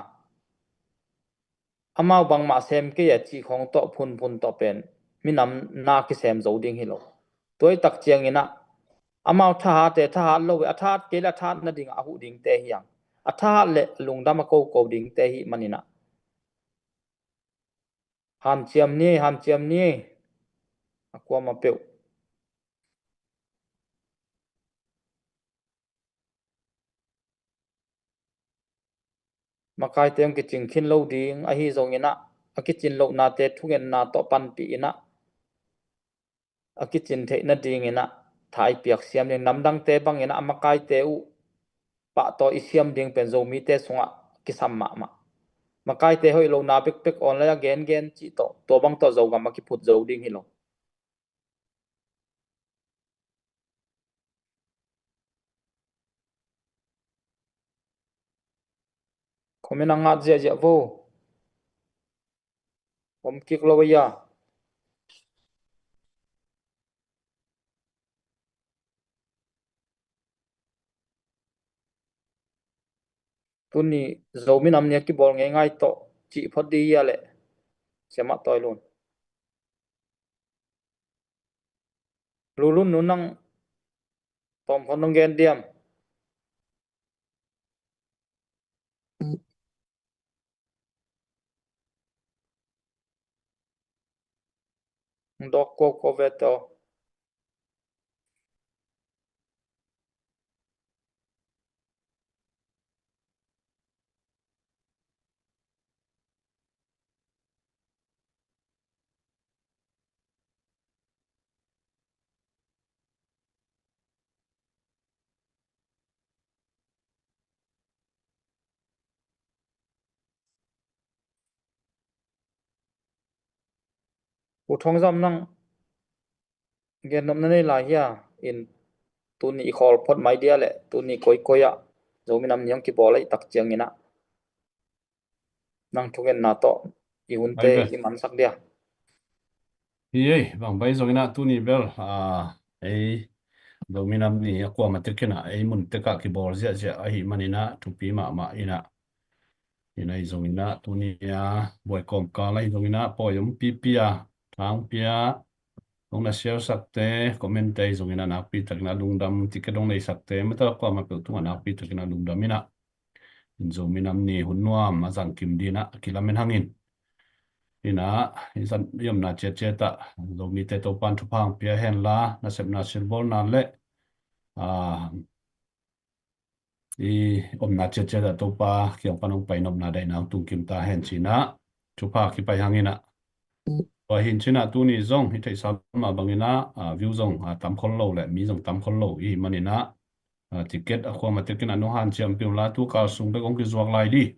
amau bangmah sem kei a cih khawng tawh phunphun tawh pen minam na kisem zo ding hi lo. Tua ahih tak ciangin ah amau thahat e, thahat lo e, a thahat kei le a thahat nadingah a huh dingte hi hang. A thahat le a lungdam a koko dingte hi manin ah hanciam ni, hanciam ni. A kuamah peuh makaite hong kicing khin lo ding, ahi zongin ah a kicin lohnate thungetna tawh panpih in ah a kicin theih nadingin ah tha i piak siam ding. Namdangte bangin ah a makaite uh pahtawi i siam ding pen Zomite sungah kisam mahmah. Makaite hoih lohna bekbek online a gengen cih tawh tua bang tawh Zogam a kiphut zo ding hi lo. Comment a ngat ziahziah vo. Om kik lo a ia. Tuni Zomi nam ni a kibawl ngeingai tawh cih phot di ia leh. Siamah tawi lun. Lulun nu nang tawm phot nong gen diam. Dawk koko ve tawh. U Thong Zam nang gen nopna nei lai hia? In tuni i khawl phot mai dia leh tuni koikoi ah Zomi nam ni hong kibawl ahih tak ciangin ah nang thungetna tawh i hunte i mansak dia. Hi ei, bang bai zong inah tuni bel, ah, ei, Zomi Nam Ni a kuamah tek inah ei mun tekah kibawl ziahziah ahih man inah thupi mahmah inah. Inah ei zong inah tuni a buai kawmkal ahi zong inah pawi om pipi a, thang pia, hong na share sakte, comment te ahi zong inah nakpi tak inah lungdam, ticket hong nei sakte, mata kuamah peuh tungah nakpi tak inah lungdam inah. In Zomi Nam Ni hun nuam a zang kim dinah a kilamen hangin. Inah, i zat i omna ciatciat ah Zomite Topan thupha hong pia hen la, nasepna silbawlna le, ah, i omna ciatciat ah Topa kiang pan hong pai nopna daihna hong tung kim ta hen cinah thupha kipai hang inah. Tua hin cinah tuni zong i theihsa mah bang inah, ah, view zong, ah, tam khol lo le mi zong tam khol lo i hih man inah, ah, ticket a kuamah tek inah nong hanciam pih un la, tu kal sung bek hong kizuak lai di.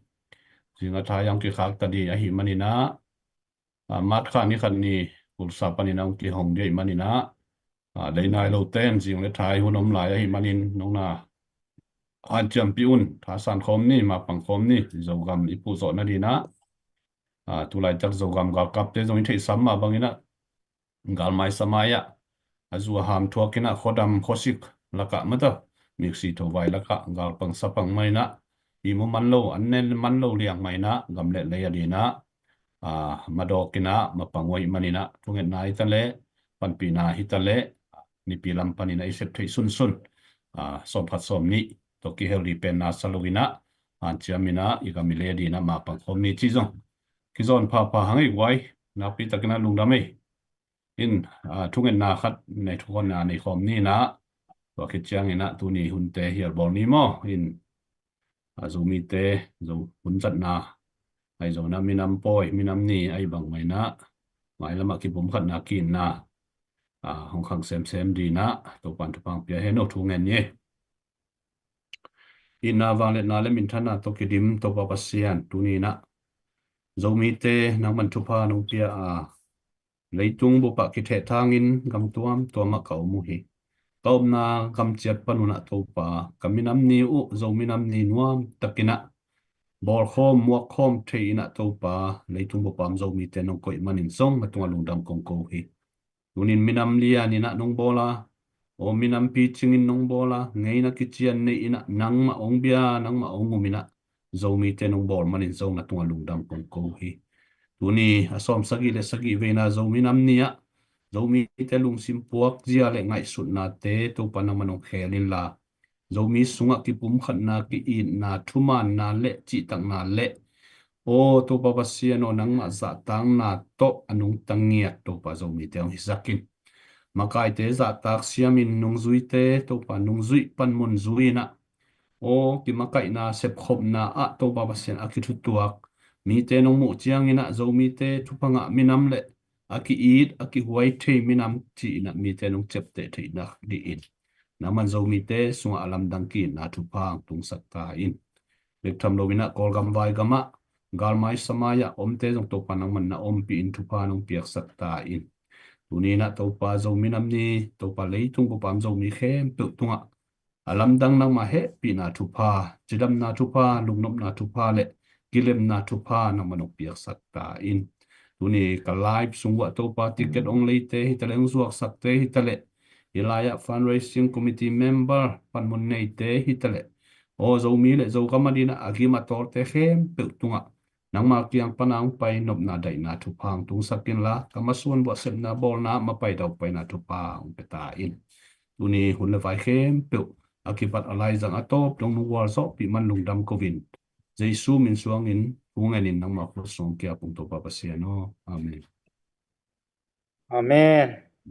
Zing a thai hong kikhak ta di ahih man inah, ah, March kha ni khat ni kulsa pan inah hong kihong di ahih man inah, ah, lei nai lote in zing le thai hun om lai ahih manin nong na hanciam pih un, thasan khawm ni, mapang khawm ni, Zogam i puh zawh nadinah. Ah, tulaitak Zogam galkapte zong i theihsa mah bang inah galmai samai ah a zu a ham thuak inah khuadam khuasik lakah mata, miksi thovai lakah galpang sapang mah inah, i mu man lo, an nen man lo liang mah inah gam le lei a dinah, ah, madawk inah mapang uh ahih man inah thungetna hi ta le, panpihna hi ta le, mipi lam pan inah i sep theih sunsun, ah, sawmkhat sawmnih tawh kihel di pen na sa lo inah, hanciam inah i gam i lei a dinah mapang khawm ni ci zong kizawn phapha hang ei guai, nakpi tak inah lungdam ei. In, ah, thungetna khat nei, thungetna nei khawm ni inah, tua khit ciang inah tuni hunte hial bawl ni maw. In, ah, Zomite, Zo hun zatna ahi zong inah minam pawi, minam ni ahi bang mah inah mailam ah kipumkhatna ki-itna, ah, hong khang semsem dinah Topan thupha hong pia hen aw, thu ngen ni. Itna, vangliatna le minthanna tawh kidim Topa Pasian, tuni inah Zomite nangman thupha nong pia a, leitung bup ah kithehthangin gam tuamtuam ah ka om uh hi. Ka omna gam ciat pan un ah Topa, ka minam ni uh Zomi Nam Ni nuam tak inah bawlkhawm muakkhawm thei inah Topa, leitung bup ah om Zomite nong koih manin zong na tungah lungdam kong ko uh hi. Tunin minam lian inah nong bawl a, aw, minam picing in nong bawl a, ngeina kician nei inah nangmah hong bia, nangmah hong um inah Zomite nong bawl manin zong na tungah lungdam kong ko uh hi. Tuni a sawm sagih le sagih veina Zomi Nam Ni ah Zomite lungsim puak zia le ngaihsutnate Topa nangman hong khel inla, Zomi sungah kipumkhatna, ki-itna, thumaanna le cihtakna le, aw Topa Pasian aw, nangmah zahtakna tawh a nungta ngiat Topa Zomite hong hisak in. Makaite zahtak siamin nungzuite Topa nungzuih panmun zui inah, aw kimakaihna sepkhopna ah Topa Pasian a kithutuak mite nong muh ciang inah Zomite thupha ngah minam le a ki-it a kihuai thei minam ci inah mite nong ciapteh theihna dih in, nangman Zomite sungah a lamdang ki-itna thupha hong tungsak ta in. Bek tham lo inah Kawlgam vaigam ah galmai samai ah omte zong Topa nangman na ompih in thupha nong piaksak ta in. Tuni inah Topa Zomi Nam Ni, Topa leitung bup ah om Zomi khempeuh tungah a lamdang nangmah hehpihna thupha, cidamna thupha, lungnopna thupha le kilemna thupha nangman hong piaksak ta in. Tuni ka live sung uah Topa ticket hong leite hi ta le, hong zuaksakte hi ta le, hih lai ah fundraising committee member panmun neite hi ta le, aw Zomi le Zogam a dinah a gim a tawlte khempeuh tungah nangma kiang pana hong pai nopna daihna thupha hong tungsak inla, ka masuan buah sepna bawlna mapai daupaina thupha hong pia ta in. Tuni hun le vai khempeuh a kipat a laizang a tawp dong nung gualzawhpih man lungdam ko in, Jesu min suangin thu ngenin nangma khut sung kia pung Topa Pasian aw. Amen. Amen.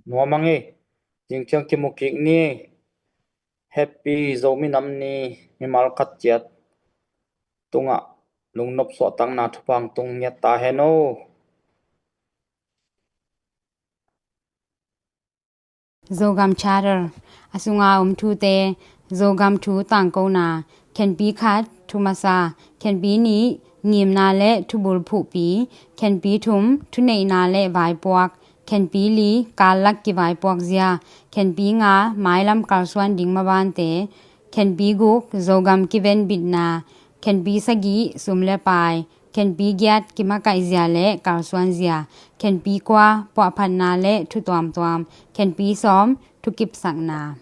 Nuam ang ei. Zing ciang kimu kik ni. Happy Zomi Nam Ni mimal khat ciat tungah lungnop suahtakna thupha hong tung ngiat ta hen aw. Zogam Charter a sunga om thute, Zogam thu tangkona, khenpi khat thu masa, khenpi nih ngimna le thubul phuhpi, khenpi thum thuneihna le vaipuak, khenpi li kallak kivaipuak zia, khenpi nga mailam kalsuan ding mabante, khenpi guk Zogam kivenbitna, khenpi sagih sum le pai, Khenpi giat, kimakaihzia le kalsuanzia. Khenpi kua, puahphatna le thu tuamtuam. Khenpi sawm, thukipsakna.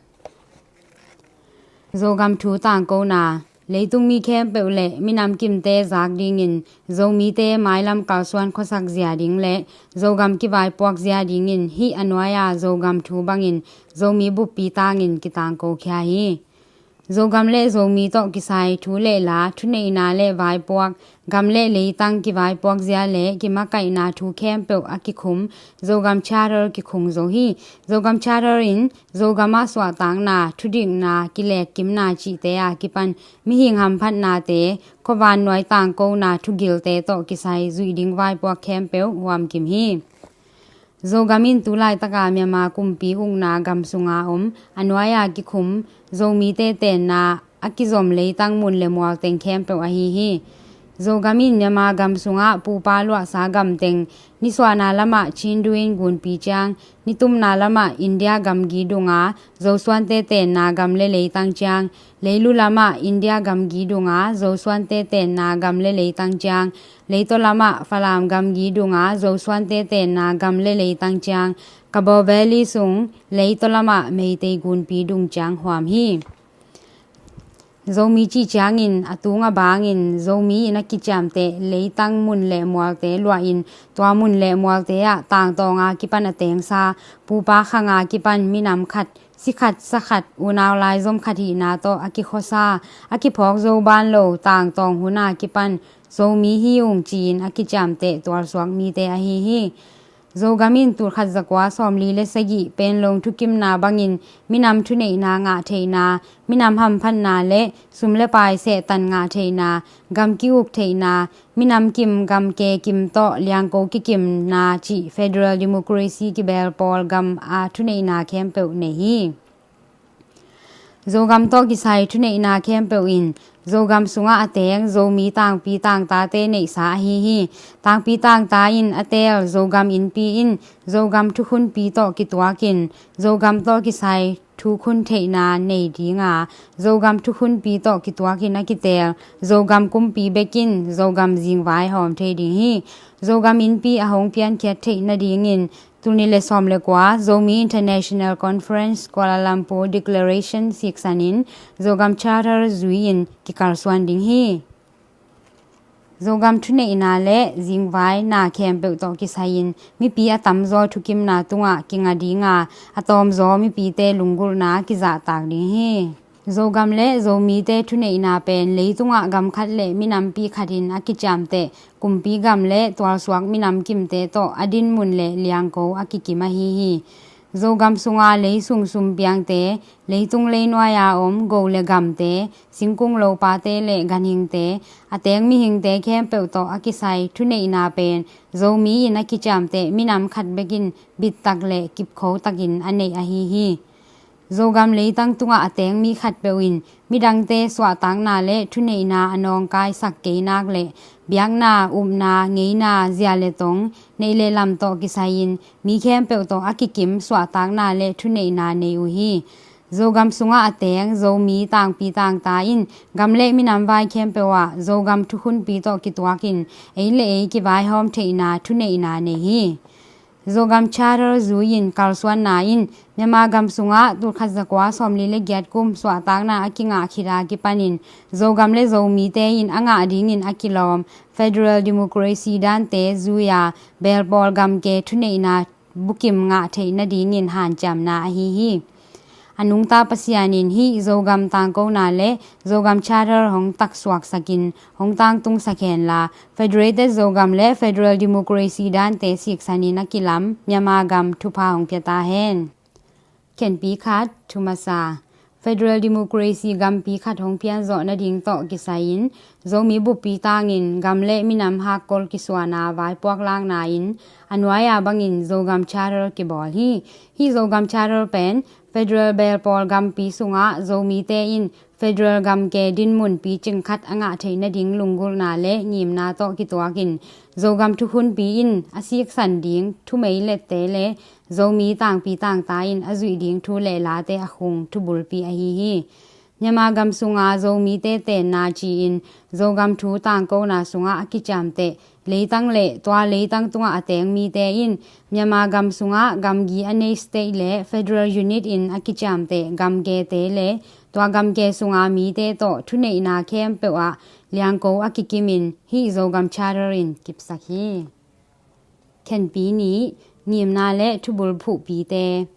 Zogam thu tangkona. Leitung mi khempeuh le minam kimte zak dingin Zomite mailam kalsuan khuasak zia ding le Zogam kivaipuak zia dingin hih a nuai-a Zogam thu bangin Zomi buppi tangin kitangko khia hi. Zogam le Zomi tawh kisai thu le la, thuneihna le vaipuak, gam le leitang kivaipuak zia le kimakaihna thu khempeuh a kikhum Zogam Charter kikhung zo hi. Zogam Charter in Zogam ah suahtakna, thudikna, kilekkimna cihte a kipan mihing hamphatnate, khuavannuai tangkona thugilte tawh kisai zuih ding vaipuak khempeuh huamkim hi. Zogam in tu laitaka Myanmar kumpi ukna gam sunga om a nuai-a kikhum Zomite tenna a kizom leitang mun le mual teng khempeuh ahi hi. Zogam in Myanmar gam sungah pupa luahsa gam teng, nisuahna lamah Chindu in gunpi ciang, nitumna lamah India gamgi dunga Zosuante tenna gam le leitang ciang, leilu lamah India gamgi dunga Zosuante tenna gam le leitang ciang, leitaw lamah Falam gamgi dunga Zosuante tenna gam le leitang ciang, Kabaw Valley sung leitaw lamah Meitei gunpi dung ciang huam hi. Zomi cih ciangin a tung a bangin Zomi in a kiciamteh leitang mun le mualte luahin tua mun le mualte ah tangtawnga kipan a tengsa, pupa khanga kipan minam khat, si khat, sa khat, unau laizom khat hihna tawh a kikhuasa, a kiphawk zo ban lo tangtawng huna kipan Zomi hi ung ci-in a kiciamteh tualsuak mite ahi hi. Zogam in tulkhat zakua sawmli le sagih Panglong thukimna bangin minam thuneihna ngah theihna, minam hamphatna le sum le pai sehtan ngah theihna, gam ki-uk theihna, minam kim gam ke kim tawh liangko kikimna cih federal democracy kibel pawl gam a thuneihna khempeuh nei hi. Zogam tawh kisai thuneihna khempeuh in Zogam sungah a teng Zomi tangpi tangtate neihsa ahi hi. Tangpi tangta in a teel Zogam innpi in Zogam thukhunpi tawh kituakin Zogam tawh kisai thukhun theihna nei dinga, Zogam thukhunpi tawh kituakin a kiteel Zogam kumpi bekin Zogam zingvai hawm thei ding hi. Zogam innpi a hong piankhiat theih nadingin Tulni le sawm le kua Zomi International Conference Kuala Lumpur Declaration siksanin Zogam Charter zui-in kikalsuan ding hi. Zogam thuneihna le zingvaina khempeuh tawh kisai-in mipi a tamzaw thukimna tungah kinga dinga, a tawmzaw mipite lunggulhna kizahtak ding hi. Zogam le Zomite thuneihna pen leitungah gam khat le minampi khatin a kiciamteh kumpi gam le tualsuak minam kimte tawh a dinmun le liangko a kikim ahi hi. Zogam sunga leisung sumpiangte, leitung leinuai-a om go le gamte, singkung lopate le ganhingte, a teng mihingte khempeuh tawh a kisai thuneihna pen Zomi in a kiciamteh minam khat bekin bittak le kipkhotakin a neih ahi hi. Zogam leitang tungah a teng mi khatpeuh in midangte suahtakna le thuneihna a nawngkaisak kei nak le biakna, upna, ngeina, zia le tong, neih le lam tawh kisai-in mi khempeuh tawh a kikim suahtakna le thuneihna nei uh hi. Zogam sungah a teng Zomi tangpi tangta in gam le minam vai khempeuh ah Zogam thukhunpi tawh kituakin ei le ei kivaihawm theihna thuneihna nei hi. Zogam Charter zui-in kalsuanna in Myanmar gam sungah tulkhat zakua sawmli le giat kum suahtakna a kingah khit a kipanin Zogam le Zomite in a ngah dingin a kilawm federal democracy dante zui-a belpawl gamke thuneihna bukim ngah theih nadingin hanciamna ahi hi. A nungta Pasian in hih Zogam tangkona le Zogam Charter hong taksuaksakin hong tangtungsak henla, Federated Zogam le Federal Democracy dante siksanin a kilam Myanmar gam thupha hong pia ta hen. Khenpi khat, thumasa. Federal Democracy gampi khat hong pianzawh nading tawh kisai-in Zomi buppi tangin gam le minam hakkol kisuana vaipuak lakna in a nuai-a bangin Zogam Charter kibawl hi. Hih Zogam Charter pen federal belpawl gampi sungah Zomite in federal gamke dinmun picing khat a ngah theih nading lunggulhna le ngimna tawh kituakin Zogam thukhunpi in a siksan ding thumei lette le Zomi tangpi tangta in a zuih ding thu le late a khung thubulpi ahi hi. Myanmar gam sunga Zomite tenna ci-in Zogam thu tangkona sungah a kiciamteh leitang le tua leitang tungah a teng mite in Myanmar gam sungah gamgi a nei state le federal unit in a kiciamteh gamgete le tua gamge sunga mite tawh thuneihna khempeuh ah liangko a kikimin hih Zogam Charter in kipsak hi. Khenpi nih, ngimna le thubul phuhpite.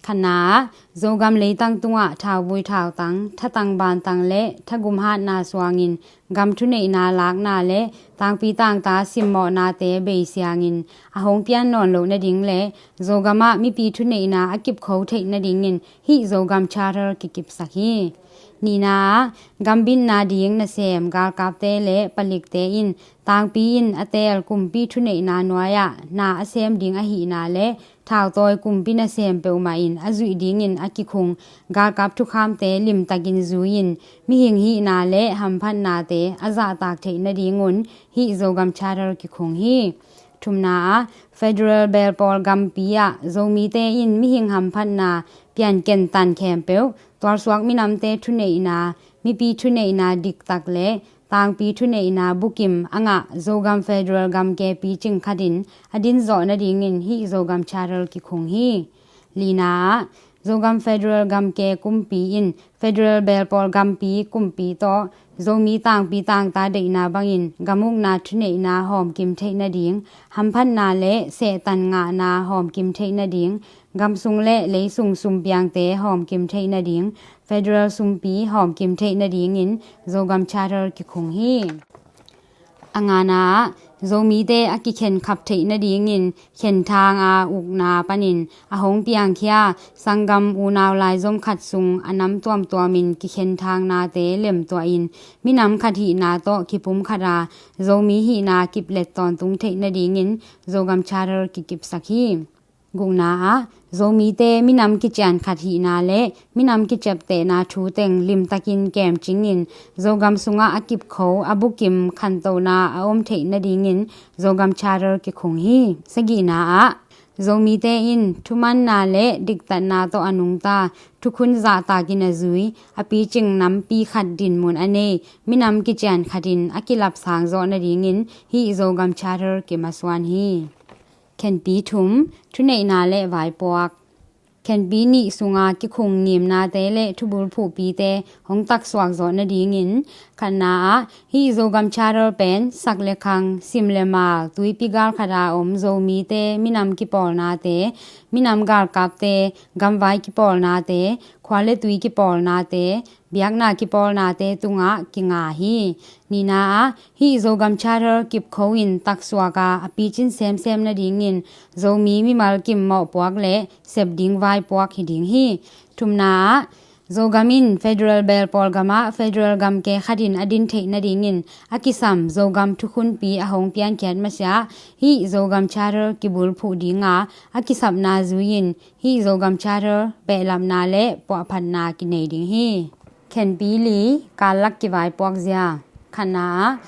Khatna ah, Zogam leitang tungah thauvui thautang, thatang bantang le thagum hatna suangin gam thuneihna lakna le tangpi tangta simmawhnate beisiangin a hong pian nawn loh nading le Zogam ah mipi thuneihna a kipkho theih nadingin hih Zogam Charter kikipsak hi. Nihna ah, gambitna ding nasem galkapte le palikte in tangpi in a teel kumpi thuneihna nuai-ah na a sem ding ahihna le thautawi kumpi nasem peuhmah in a zuih dingin a kikhung galkap thukhamte limtakin zui-in mihing hihna le hamphatnate a zahtak theih nadingun hih Zogam Charter kikhung hi. Thumna ah, federal belpawl gampi ah Zomite in mihing hamphatna pianken tan khempeuh tualsuak minamte thuneihna, mipi thuneihna diktak le tangpi thuneihna bukim a ngah Zogam federal gamke picing khatin a din zawh nadingin hih Zogam Charter kikhung hi. Lina ah, Zogam federal gamke kumpi in federal belpawl gampi kumpi tawh Zomi tangpi tangta deihna bangin gamukna thuneihna hawmkim theih nading, hamphatna le sehtan ngahna hawmkim theih nading, gamsung le leisung sumpiangte hawmkim theih nading, federal sumpi hawmkim theih nadingin Zogam Charter kikhung hi. A ngana ah, Zomite a kikhenkhap theih nadingin khenthang a ukna panin a hong piangkhia sanggam unau laizom khat sung a nam tuamtuamin kikhenthang nate lemtuahin minam khat hihna tawh kipum khata Zomi hihna kiplet tawntung theih nadingin Zogam Charter kikipsak hi. Gukna ah, Zomite minam kician khat hihna le minam kiciaptehna thu teng limtakin kemcingin Zogam sungah a kipkho a bukim khantohna a om theih nadingin Zogam Charter kikhung hi. Sagihna ah, Zomite in thumanna le diktatna tawh a nungta thukhun zahtakin a zui a picing nampi khat dinmun a nei minam kician khatin a kilapsang zawh nadingin hih Zogam Charter kimasuan hi. Khenpi thum, thuneihna le vaipuak. Khenpi nih sunga kikhung ngimnate le thubul phuhpite hong taksuak zawh nadingin khatna ah hih Zogam Charter pen sak le khang, sim le mal, tuipi galkhata om Zomite minam kipawlnate, minam galkapte, gamvai kipawlnate, khua le tui kipawlnate, biakna kipawlnate tungah kinga hi. Nihna ah hih Zogam Charter kipkho in taksuak a a picin semsem nadingin Zomi mimal kim mawhpuak le sep ding vaipuak hi ding hi. Thumna ah Zogam in federal belpawl gamah federal gamke khatin a din theih nadingin a kisam Zogam thukhunpi a hong piankhiat masiah hih Zogam Charter kibulphuh dinga a kisapna zui-in hih Zogam Charter behlapna le puahphatna kinei ding hi. Khenpi li, kallak kivaipuak zia. Khatna ah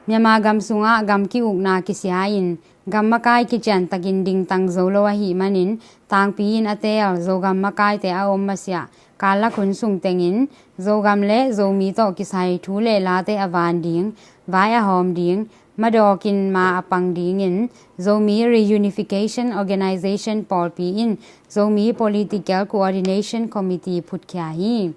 Myanmar gam sungah gam ki-ukna kisia-in gam makai kiciantakin dingtang zo lo ahih manin tangpi in a teel Zogam makaite a om masiah kallak hun sung tengin Zogam le Zomi tawh kisai thu le late a van ding, vai a hawm ding, madawkin ma a pang dingin Zomi Reunification Organization pawlpi in Zomi Political Coordination Committee phutkhia hi.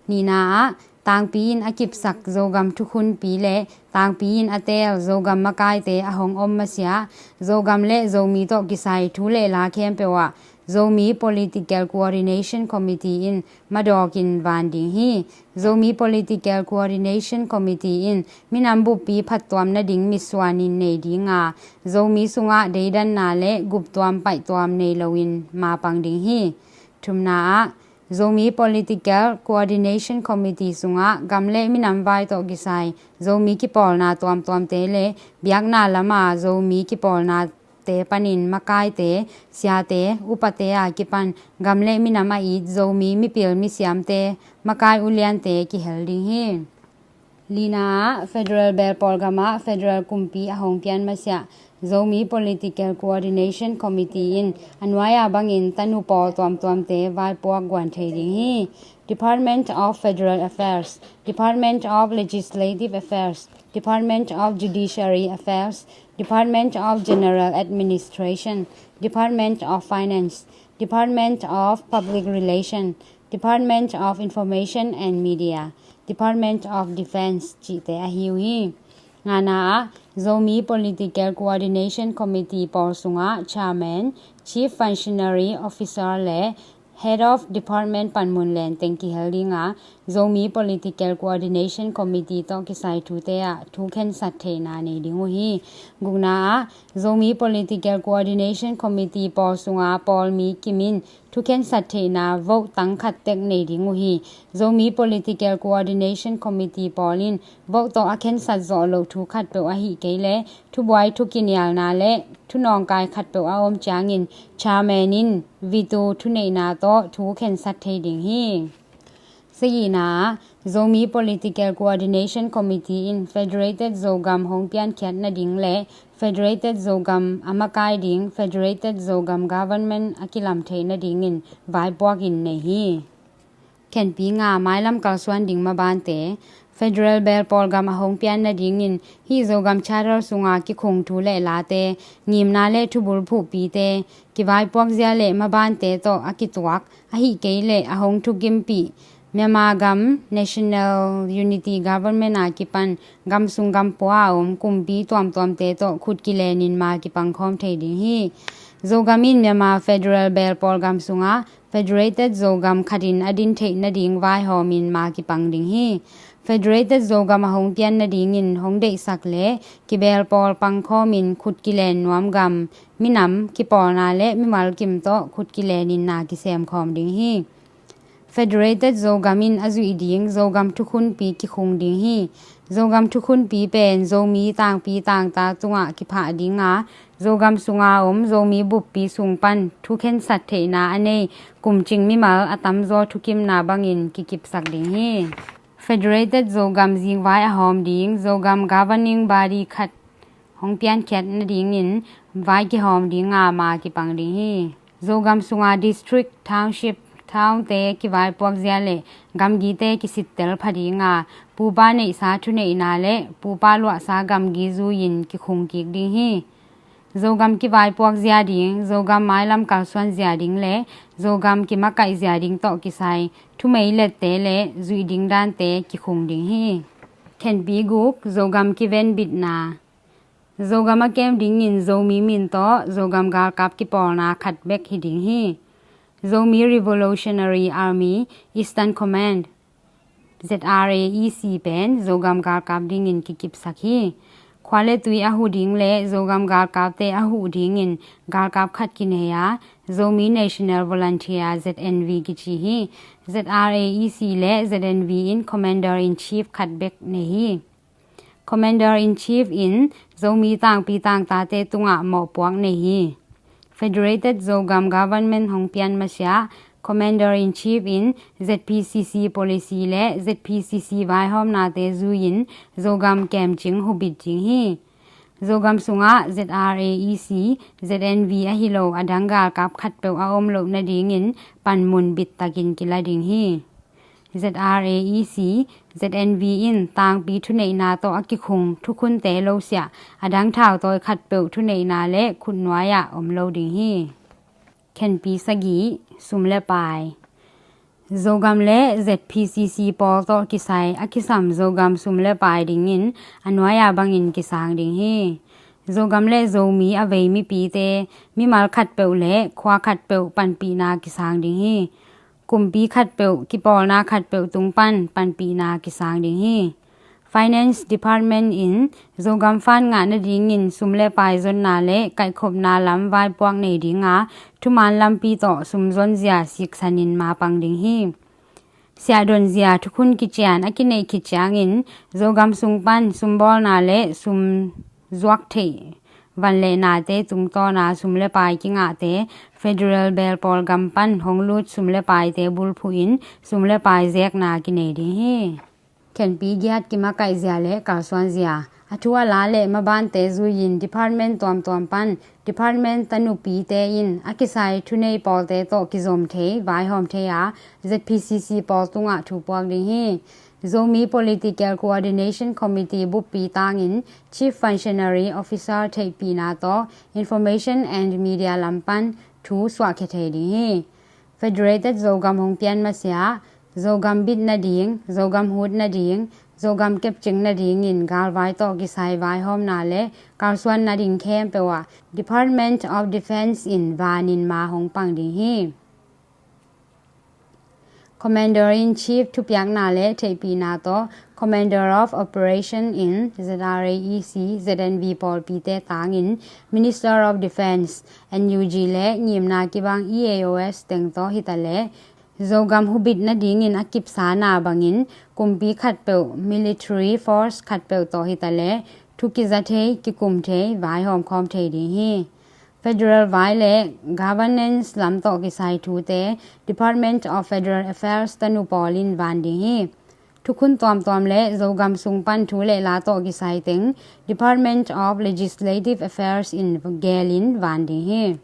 Nihna ah tangpi in a kipsak Zogam thukhunpi le tangpi in a teel Zogam makaite a hong om masiah Zogam le Zomi tawh kisai thu le la khempeuh ah Zomi Political Coordination Committee in madawkin van ding hi. Zomi Political Coordination Committee in minam buppi phattuam nading mitsuanin nei dinga Zomi sungah deidanna le guptuam paihtuam nei loin mapang ding hi. Thumna ah Zomi Political Coordination Committee sungah gam le minam vai tawh kisai Zomi kipawlna tuamtuamte le biakna lama Zomi kipawlnate panin makaite, siate, upate a kipan gam le minam a it Zomi mipil misiamte, makai uliante kihel ding hi. Lina ah federal belpawl gamah federal kumpi a hong pian masiah Zomi Political Coordination Committee in a nuai-a bangin tanu pawl tuamtuamte vaipuak guan thei ding hi. Department of Federal Affairs, Department of Legislative Affairs, Department of Judiciary Affairs, Department of General Administration, Department of Finance, Department of Public Relation, Department of Information and Media, Department of Defense cihte ahi uh hi. Ngana ah, Zomi Political Coordination Committee pawl sungah Chairman, Chief Functionary Officer le Head of Department panmun len teng kihel dinga, Zomi Political Coordination Committee tawh kisai thute ah thu khensat theihna nei ding uh hi. Gukna ah, Zomi Political Coordination Committee pawl sunga pawl mi kim in thu khensat theihna vote tang khat tek nei ding uh hi. Zomi Political Coordination Committee pawl in vote tawh a khensat zawh loh thu khatpeuh ahih kei leh thubuai thukinialna le thunawngkai khatpeuh a om ciangin Chairman in veto thuneihna tawh thu khensat thei ding hi. Sagihna ah, Zomi Political Coordination Committee in Federated Zogam hong piankhiat nading le Federated Zogam a makai ding Federated Zogam Government a kilam theih nadingin vaipuak in nei hi. Khenpi nga, mailam kalsuan ding mabante. Federal belpawl gam a hong pian nadingin hih Zogam Charter sunga kikhung thu le late, ngimna le thubul phuhpite, kivaipuakzia le mabante tawh a kituak, ahih kei leh a hong thukimpih Myanmar gam National Unity Government a kipan gam sung gam pua a om kumpi tuamtuamte tawh khut kilenin ma kipangkhawm thei ding hi. Zogam in Myanmar Federal belpawl gam sungah Federated Zogam khatin a din theih nading vaihawmin ma kipang ding hi. Federated Zogam a hong pian nadingin hong deihsak le kibelpawl pangkhawmin khut kilen nuam gam, minam, kipawlna le mimal kim tawh khut kilenin na kisemkhawm ding hi. Federated Zogam in a zuih ding Zogam thukhunpi kikhung ding hi. Zogam thukhunpi pen Zomi tangpi tangta tungah kiphah dinga, Zogam sunga om Zomi buppi sung pan thu khensat theihna a nei kumcing mimal a tamzaw thukimna bangin kikipsak ding hi. Federated Zogam zingvai a hawm ding Zogam governing body khat hong piankhiat nadingin vai kihawm dinga ma kipang ding hi. Zogam sunga district, township, townte kivaipuakzia le gamgite kisittel pha dinga, pupa neihsa thuneihna le pupa luahsa gamgi zui-in kikhung kik ding hi. Zogam kivaipuakzia ding, Zogam mailam kalsuanzia ding le Zogam kimakaihzia ding tawh kisai thumei lette le zuih ding dante kikhung ding hi. Khenpi guk, Zogam kivenbitna. Zogam a kem dingin Zomi min tawh Zogam galkap kipawlna khat bek hi ding hi. Zomi Revolutionary Army Eastern Command, Z R A E C pen Zogam galkap dingin kikipsak hi. Khua le tui a huh ding le Zogam galkapte a huh dingin galkap khat kinei a, Zomi National Volunteer, Z N V kici hi. Z R A E C le Z N V in Commander in Chief khat bek nei hi. Commander in Chief in Zomi tangpi tangtate tungah mawhpuak nei hi. Federated Zogam Government hong pian masiah Commander in Chief in Z P C C policy le Z P C C vaihawmnate zui-in Zogam kemcing hubit ding hi. Zogam sungah Z R A E C, Z N V ahi lo a dang galkap khatpeuh a om loh nadingin panmun bittakin kila ding hi. Z R A E C, Z N V in tangpi thuneihna tawh a kikhung thukhunte losiah a dang thautawi khatpeuh thuneihna le khutnuai-ah om lo ding hi. Khenpi sagih, sum le pai. Zogam le Z P C C pawl tawh kisai a kisam Zogam sum le pai dingin a nuai-a bangin kisang ding hi. Zogam le Zomi a vei mipite mimal khatpeuh le khua khatpeuh panpihna kisang ding hi. Kumpi khatpeuh, kipawlna khatpeuh tung pan panpihna kisang ding hi. Finance Department in Zogam fund ngah nadingin sum le pai zonna le kaihkhopna lam vaipuak nei dinga, thuman lampi tawh sum zonzia siksanin mapang ding hi. Siahdonzia thukhun kician a kineih khit ciangin Zogam sung pan sumbawlna le sum zuak theih van le nate tungtawna sum le pai kingahte Federal belpawl gam pan hong lut sum le paite bulphuhin sum le pai zekna kinei ding hi. Khenpi giat, kimakaihzia le kalsuanzia. A thu a la le mabante zui-in department tuamtuam pan department tanupite in a kisai thunei pawlte tawh kizom thei, vaihawm thei a, Z P C C pawl tungah thu puak ding hi. Zomi Political Coordination Committee buppi tangin Chief Functionary Officer theihpihna tawh Information and Media lam pan thu suahkhia thei ding hi. Federated Zogam hong pian masiah Zogam bit nading, Zogam hut nading, Zogam kepcing nadingin galvai tawh kisai vaihawmna le kalsuan nading khempeuh ah Department of Defence in vanin ma hong pang ding hi. Commander in Chief thupiakna le theihpihna tawh Commander of Operation in Z R A E C, Z N V pawlpite tangin Minister of Defence, N U G le ngimna kibang E A O S teng tawh hitaleh Zogam hubit nadingin a kipsana bangin kumpi khatpeuh, military force khatpeuh tawh hitaleh thu kiza thei, kikum thei, vaihawm khawm thei ding hi. Federal vai le governance lam tawh kisai thute Department of Federal Affairs tanu pawlin van ding hi. Thukhun tuamtuam le Zogam sung pan thu le la tawh kisai teng Department of Legislative Affairs in gelin van ding hi.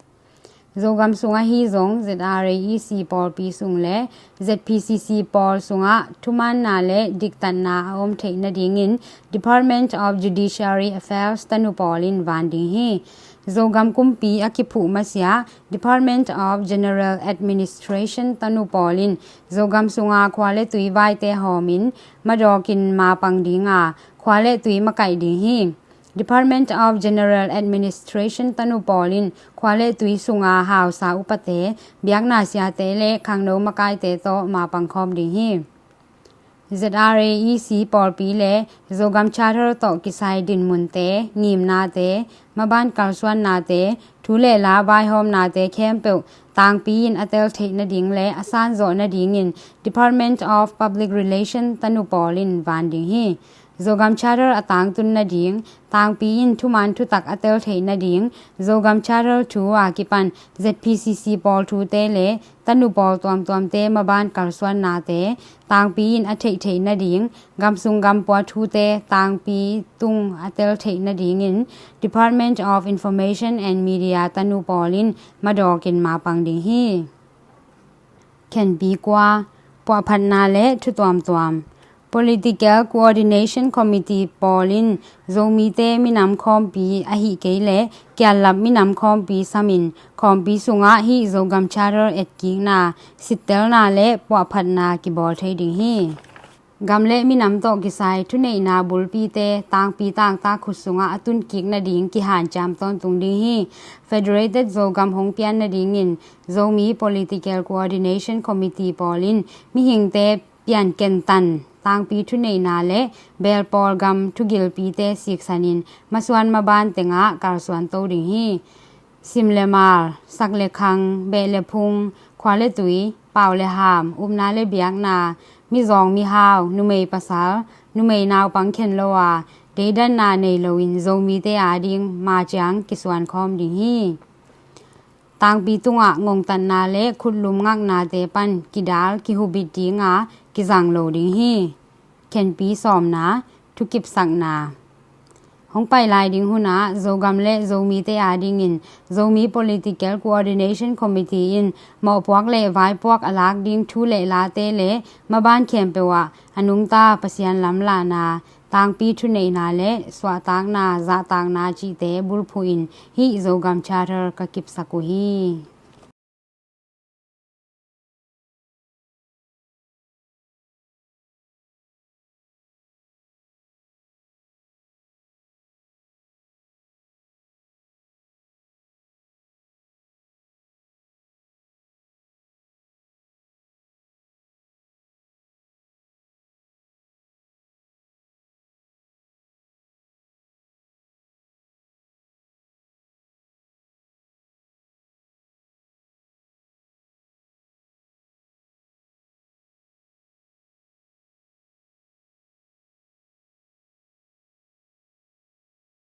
Zogam sung ahi zong Z R A E C pawlpi sung le Z P C C pawl sungah thumaanna le diktatna a om theih nadingin Department of Judiciary Affairs tanu pawlin van ding hi. Zogam kumpi a kiphuh masiah Department of General Administration tanu pawlin Zogam sunga khua le tui vaite hawmin madawkin mapang dinga khua le tui makaih ding hi. Department of General Administration tanu pawlin khua le tui sunga hausa upate, biakna siate le khangno makaite tawh mapang khawm ding hi. Z R A E C pawlpi le Zogam Charter tawh kisai dinmunte, ngimnate, maban kalsuannate, thu le la vaihawmnate khempeuh tangpi in a tel theih nading le a sanzawh nadingin Department of Public Relation tanu pawlin van ding hi. Zogam Charter a tangtun nading, tangpi in thuman thutak a tel theih nading, Zogam Charter thu a kipan Z P C C pawl thute le tanu pawl tuamtuamte maban kalsuannate tangpi in a theih theih nading, gamsung gampua thute tangpi tung a tel theih nadingin Department of Information and Media tanu pawlin madawkin mapang ding hi. Khenpi kua, puahphatna le thu tuamtuam. Political Coordination Committee pawlin Zomite minam khawmpi ahi kei le kiallap minam khawmpi samin khawmpi sungah hih Zogam Charter etkikna, sittelna le puahphatna kibawl thei ding hi. Gam le minam tawh kisai thuneihna bulpite tangpi tangtak khut sungah a tunkik nading kihanciam tawntung ding hi. Federated Zogam hong pian nadingin Zomi Political Coordination Committee pawlin mihingte pianken tan tangpi thuneihna le belpawl gam thugilpite siksanin masuan maban tengah kalsuan to ding hi. Sim le mal, sak le khang, beh le phung, khua le tui, pau le ham, upna le biakna, mizawng mihau, numei pasal, numei naupang khen lo a, deidanna nei loin Zomite ading maciang kisuan khawm ding hi. Tangpi tungah ngongtatna le khutlum ngaknate pan kidal kihubit dinga kizang lo ding hi. Khenpi sawmna, thukipsakna. Hong pai lai ding hunah Zogam le Zomite adingin Zomi Political Coordination Committee in mawhpuak le vaipuak a lak ding thu le late le maban khempeuh ah a nungta Pasian lamlahna, tangpi thuneihna le suahtakna, zahtakna cihte bulphuhin hih Zogam Charter ka kipsak uh hi.